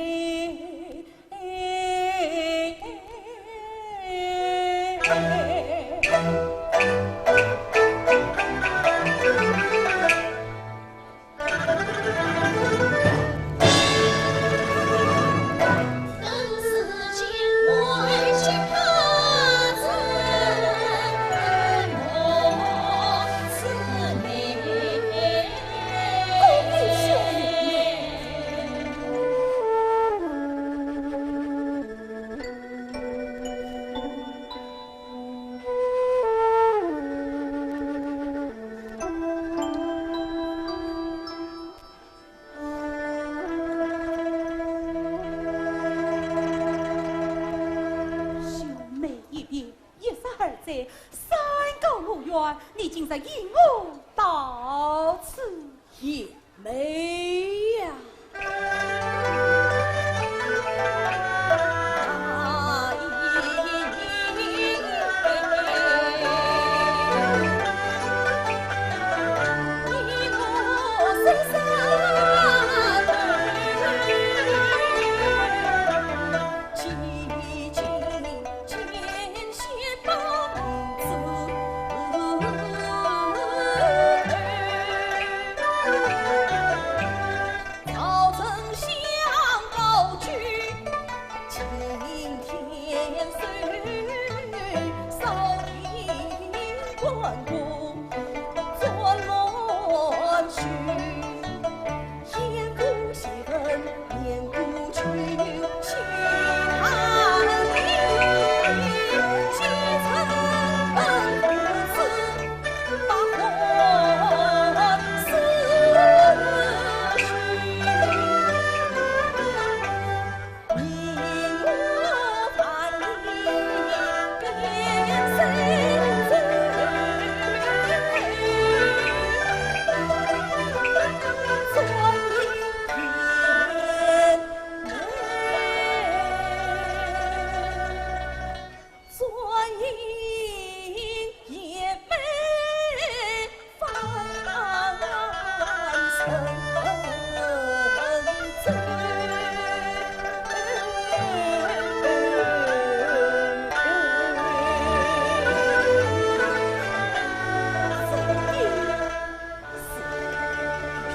兄妹一别，一生而在，山高路远，你竟然因我到此。 贤妹呀！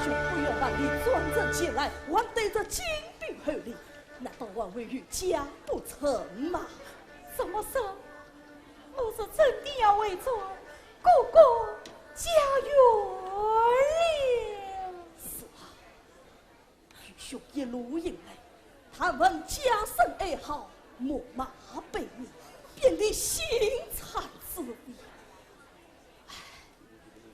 兄不远万里专程前来，还带着金兵厚礼，难道还会有家不成吗？怎么说？我是真的要回转故国家园了。是啊，愚兄一路行来，探问家生哀号，牧马奔命，遍历辛酸滋味。唉，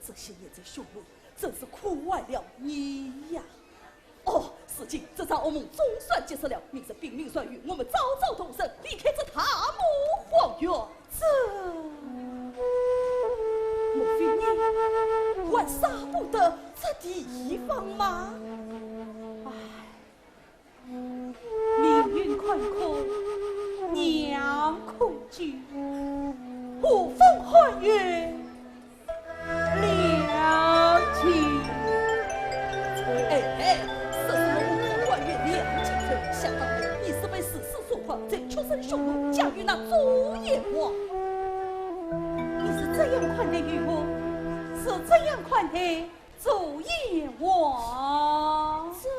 这些年这兄妹真是苦坏了你呀。 哦，如今这场噩梦总算结束了，明日禀明传谕，我们早早动身，离开这大漠荒原。这，莫非你还舍不得这地方吗？唉，命运坎坷，娘空虚，无风寒月。 两情。哎，哎，说是我们官员两情深，想当年你是被世事所诓，在屈生匈奴嫁与那周幽王。你是这样款待于我，是是怎样款待祝贤王？这……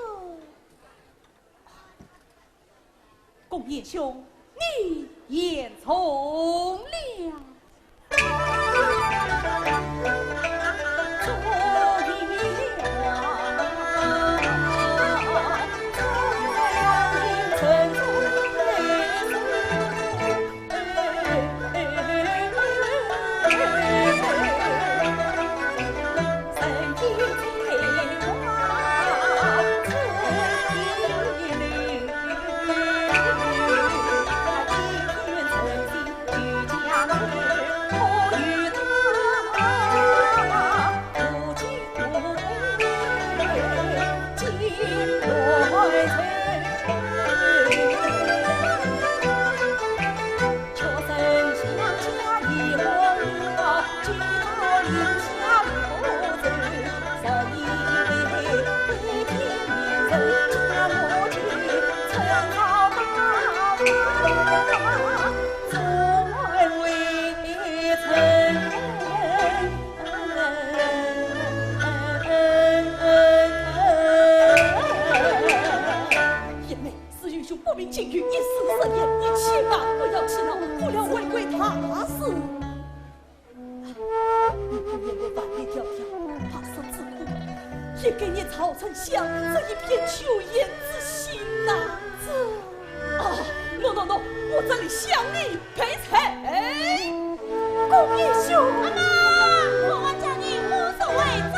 公爷兄，你言重了。贤妹， 是愚兄不明情由，一时失言，你千万不要气恼，不料违规大事。你不愿我万里迢迢，跋涉之苦，也给你曹丞相这一片求贤之心呐。这……啊，喏喏喏，我这里向你赔罪。公爷兄，阿妈，我叫你胡说为真。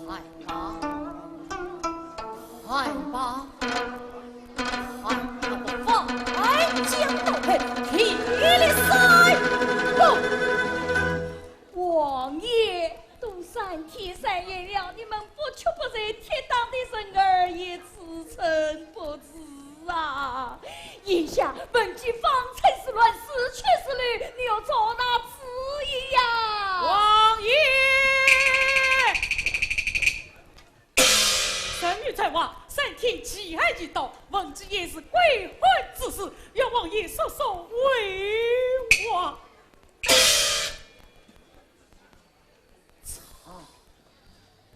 害怕，害怕，害怕个法海将到来，替你杀！不！王爷，都三天三夜了，你们不吃不睡，天大的人儿也支撑不住啊！ 眼下文姬方卿是乱，是却是乱，你要照哪主意呀？王爷！臣女在外，三天饥寒已到，文姬也是归汉之时，愿王爷速速回话。 曹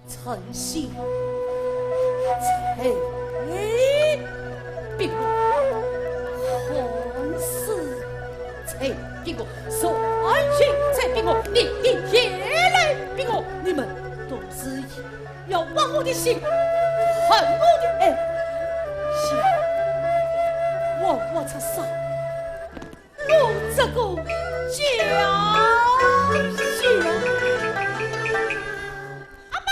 丞相，罪逼我，汉室罪逼我，曹军罪逼我，你的眼泪逼我，你们都是一，要挖我的心，恨我的爱，想活活出杀。 我这个家呀！阿妈！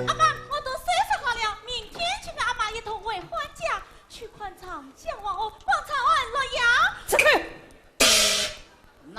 阿妈，我都收拾好了，明天就跟阿妈一同回汉家，去看长江黄河，广场安乐呀。这个……那……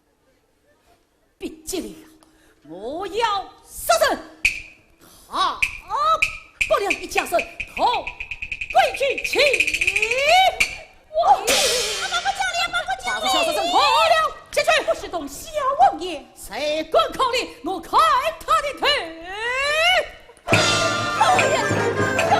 毕节了，我要杀人！好，不良一家人，同归于尽！我，阿爸不讲理，阿爸不讲理！把这小畜生拖了进去！不许动小王爷！谁敢抗旨，我砍他的头！哎呀，哎呦！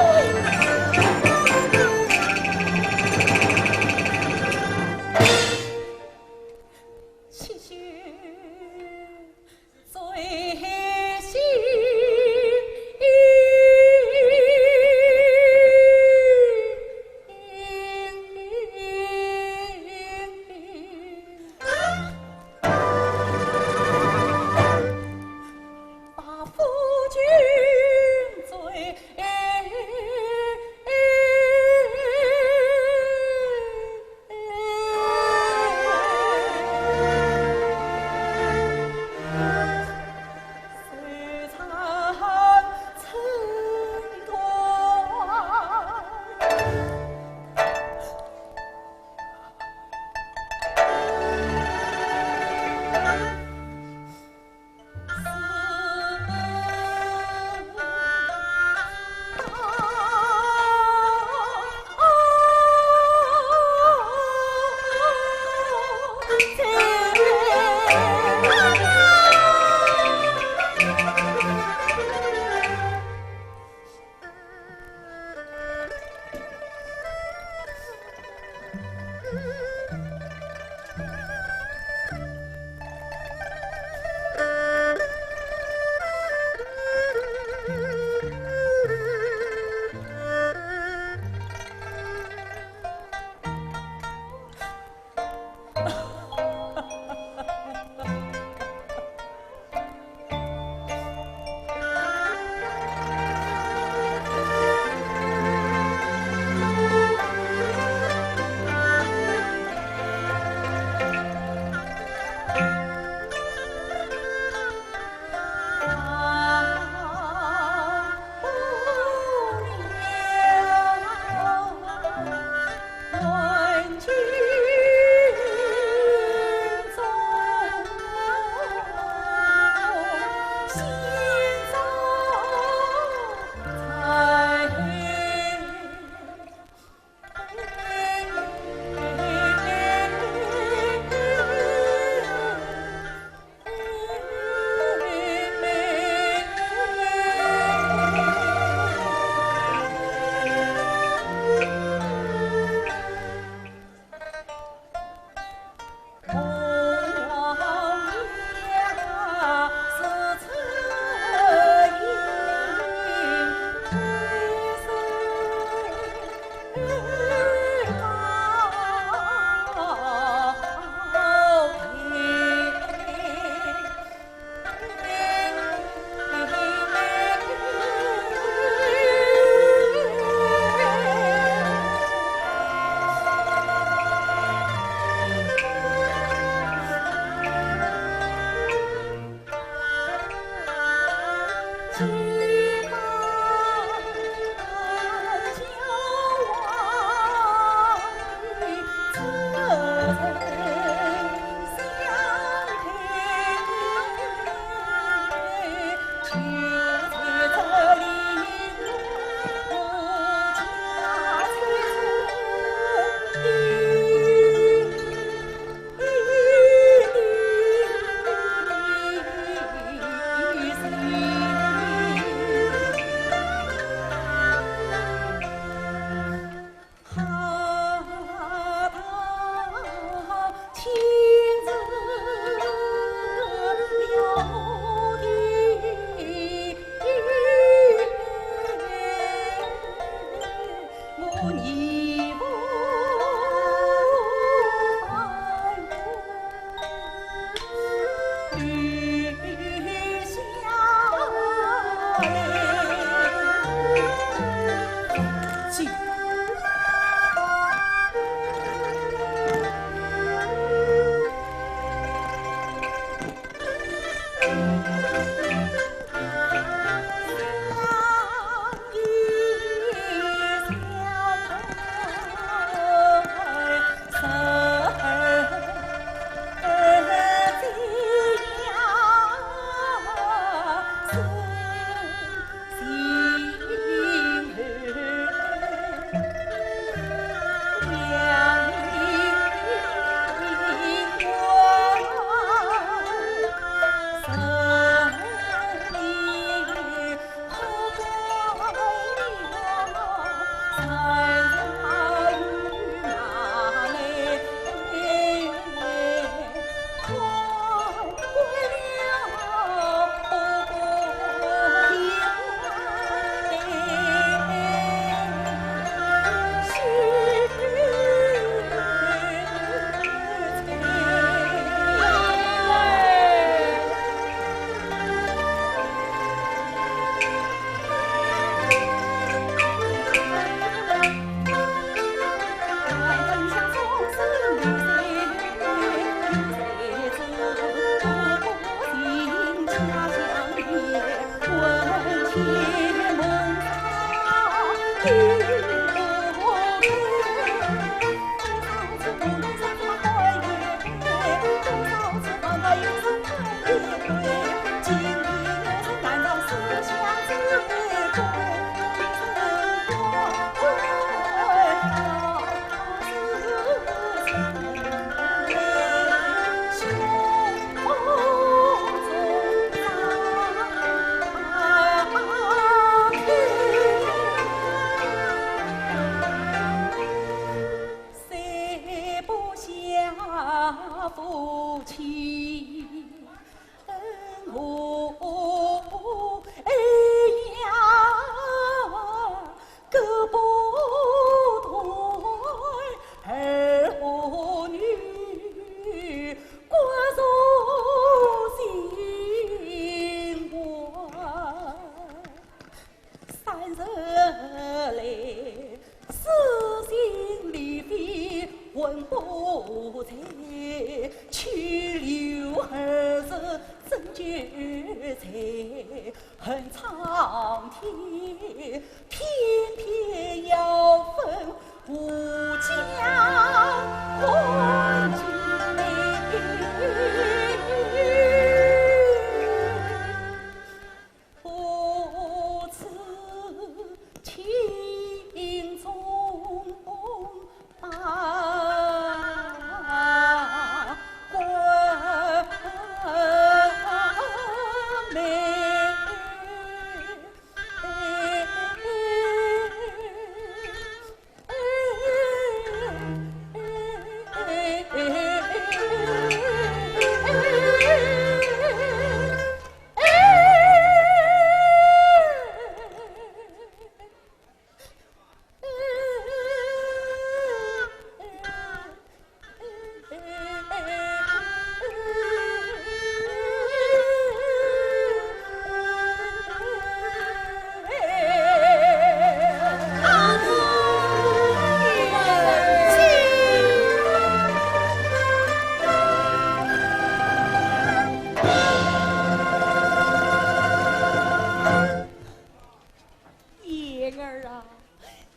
燕儿啊，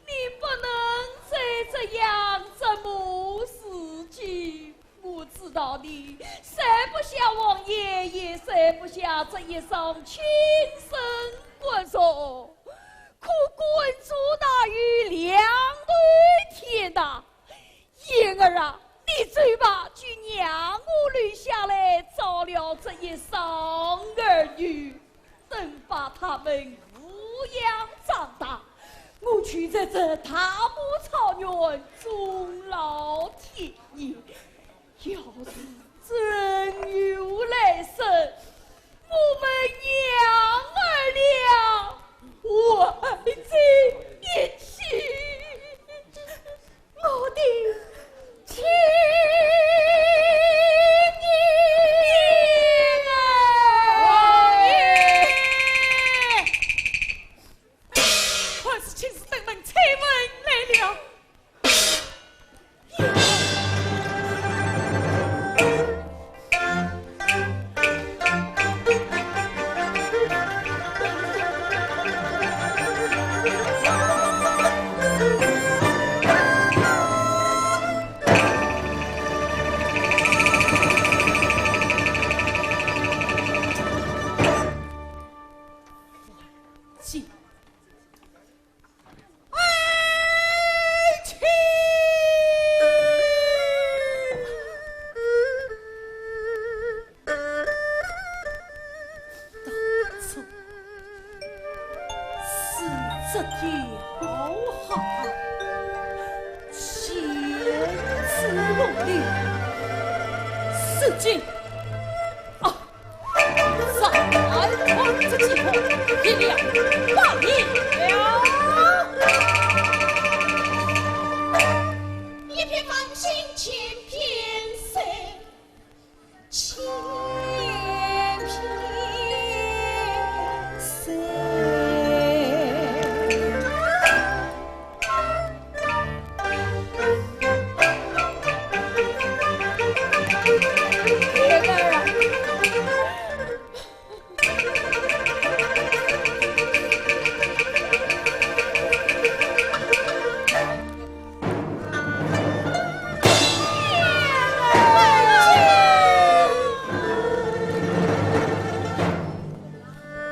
你不能再这样折磨自己。我知道你塞不下王爷，也塞不下这一双亲生骨肉，可骨肉哪有两头天呐？ 燕儿啊，你走吧，就让我留下来照料这一双儿女。等把他们抚养长大，我就在这大漠草原终老天涯。要是真有来生，我们娘儿俩还在一起。进。啊，三万之计谋，一两百银了。一片芳心千片碎，千片碎。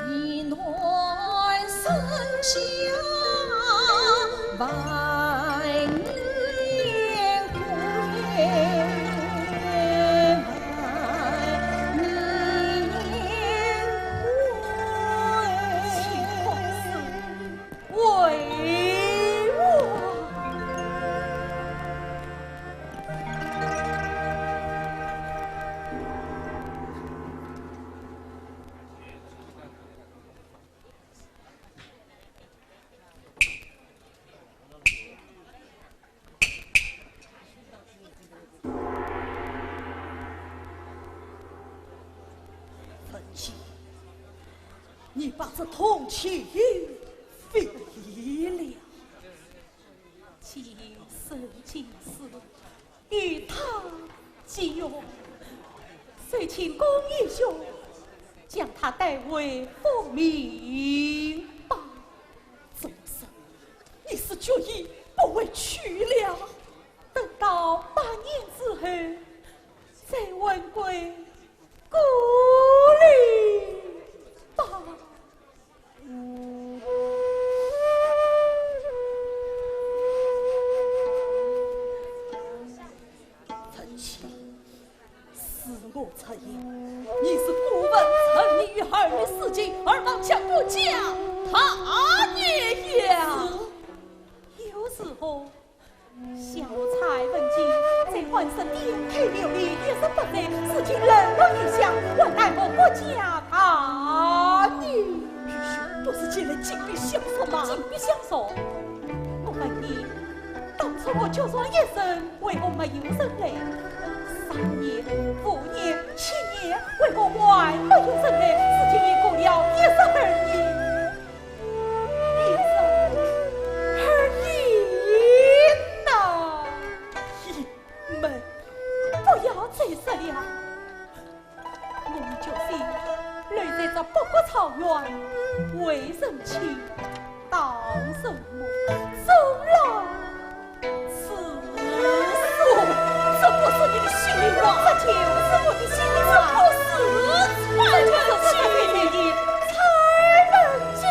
一暖山下万年归，万年归。 为我。文清，你把这铜钱又废了。既是今事，与他即用，就请公爷兄将他带回复命吧。怎么说？你是决意不回去了？ 等到百年之后，再问归故里吧。文清，恕我直言，你是过分沉溺于儿女私情，而忘却国家大业呀。是，又如何？ 小蔡文清在官场颠沛流离，一日不在，如今冷落异乡，还耽误国家大业。愚兄，不是前来进兵相说吗？进兵相说？我问你，当初我救上一人，为何没有人来？三年、五年、七年，为何还没有人来？如今已过了一十二年。 一人而已呐。鄢懋，不要再说了。我们决心留在这北国草原，为人妻，当人母，终老此所。这不是你的心话。这就是我的心话。这不是蔡文清。这就是蔡文清。蔡文清。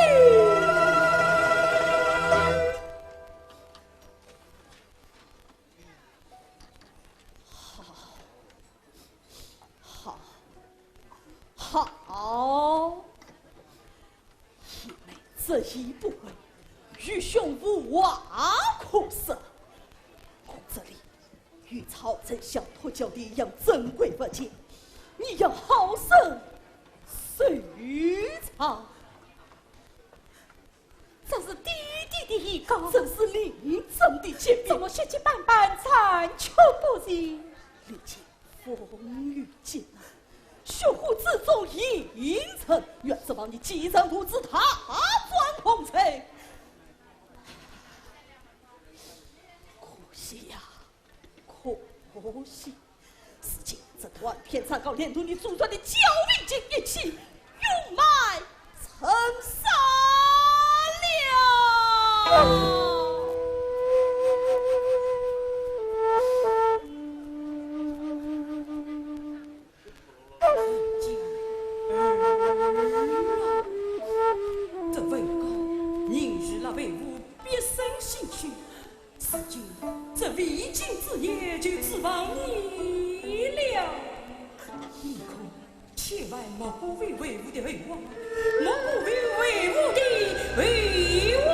好，好，好。鄢懋，这一步，愚兄无话可说。我这里有曹丞相托交的一样珍贵物件，你要好生收藏。 这是爹爹的遗稿。这是令尊的简笔。怎么血迹斑斑，残缺不全？历经风雨艰难，血污之中已成，愿指望你继承父子，大展宏才。可惜呀，可惜。 如今这断篇残稿连同你祖传的交印金一起，永埋尘沙了。这文稿，你是那为父毕生心血， 如今这未竟之业就指望你了。你可千万莫辜负为父的厚望，莫辜负为父的厚望啊！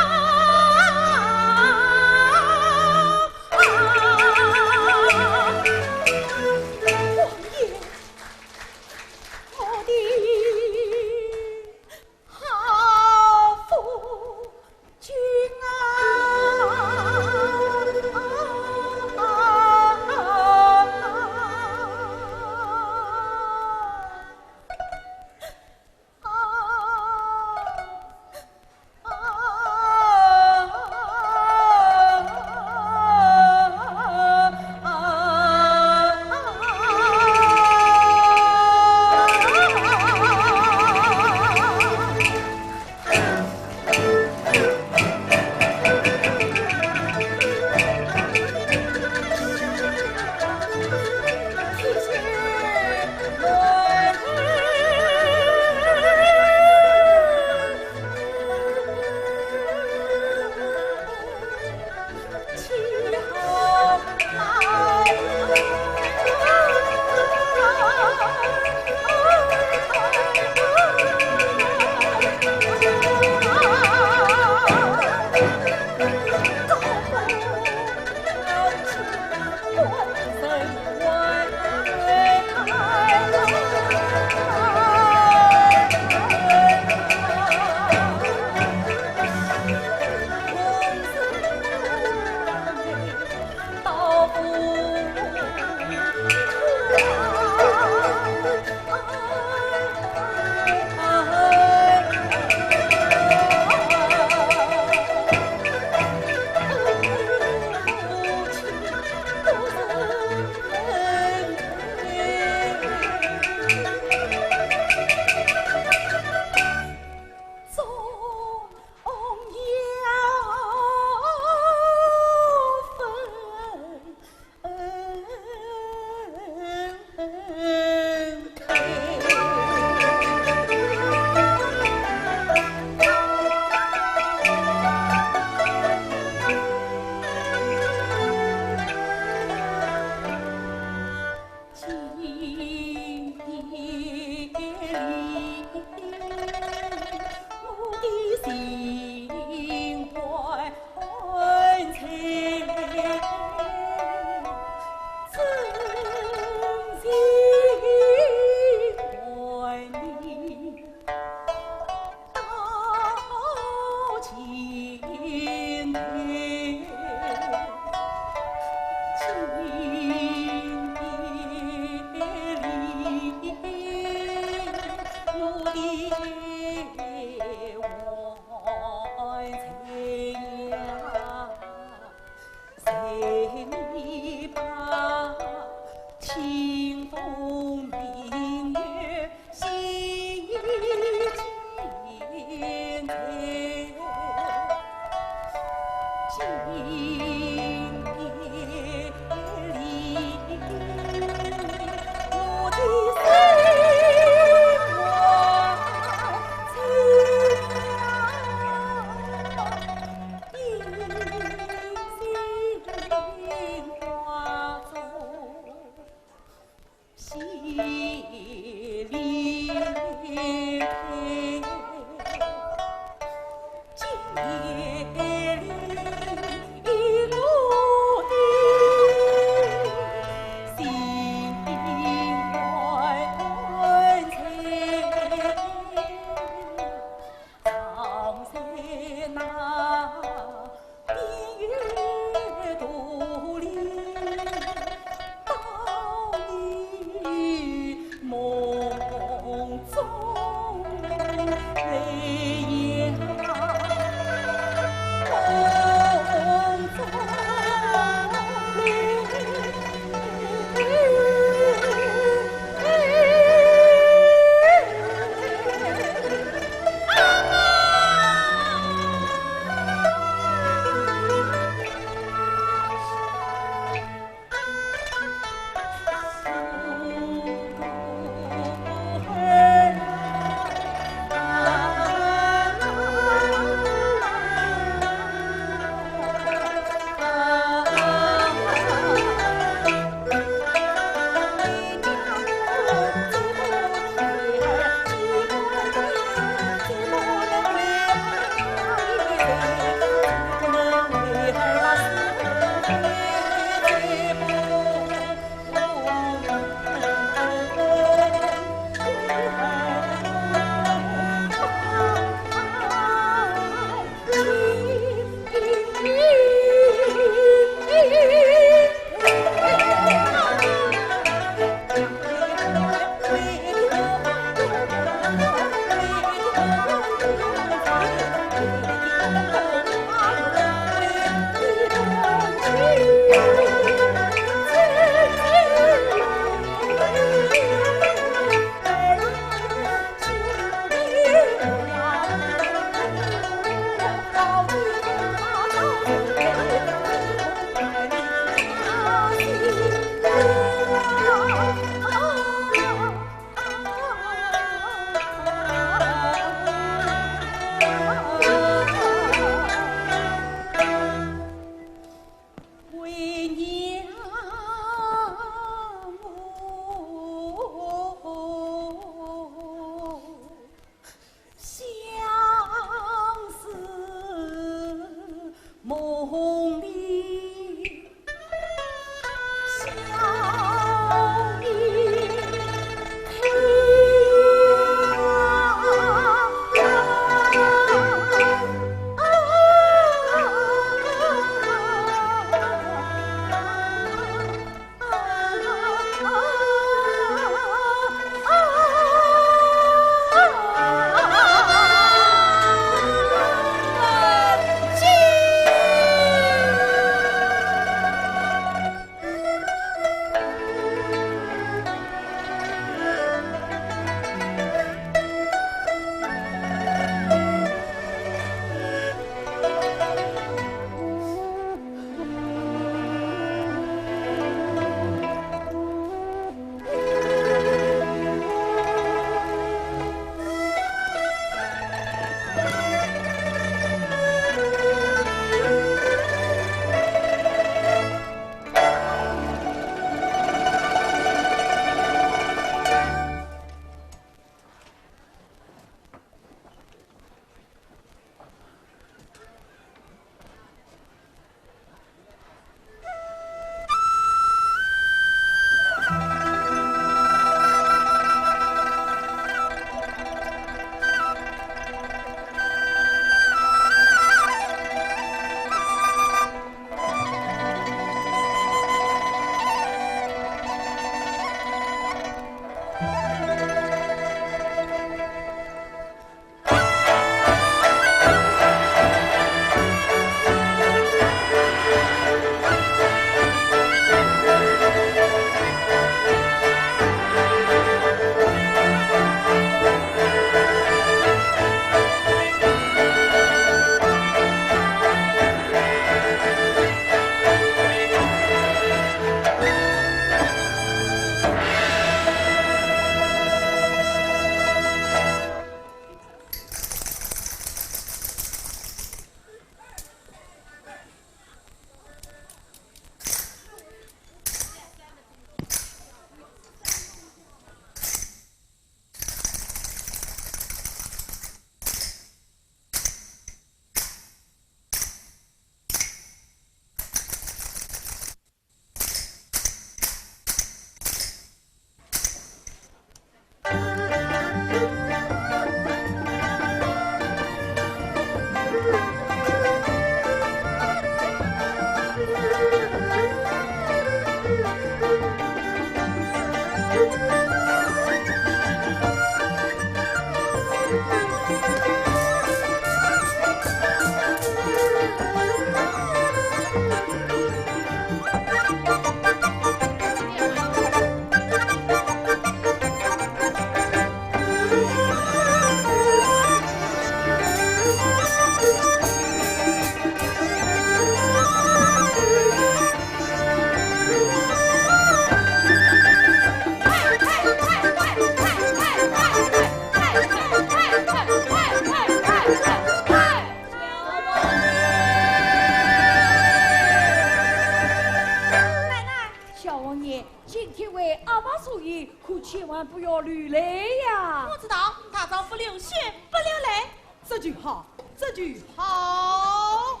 不要流泪呀。我知道，她丈夫流血不流泪。这就好，这就好。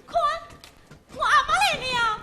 看，我阿妈来了呀。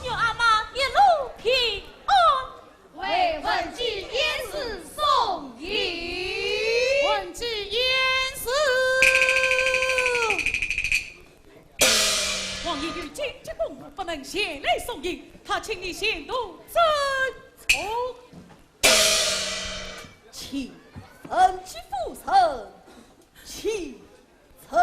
愿阿妈一路平安。为文姬验尸送行。文姬验尸。王爷有紧急公务，不能前来送行，他请你前途遵从。请神机夫人启程。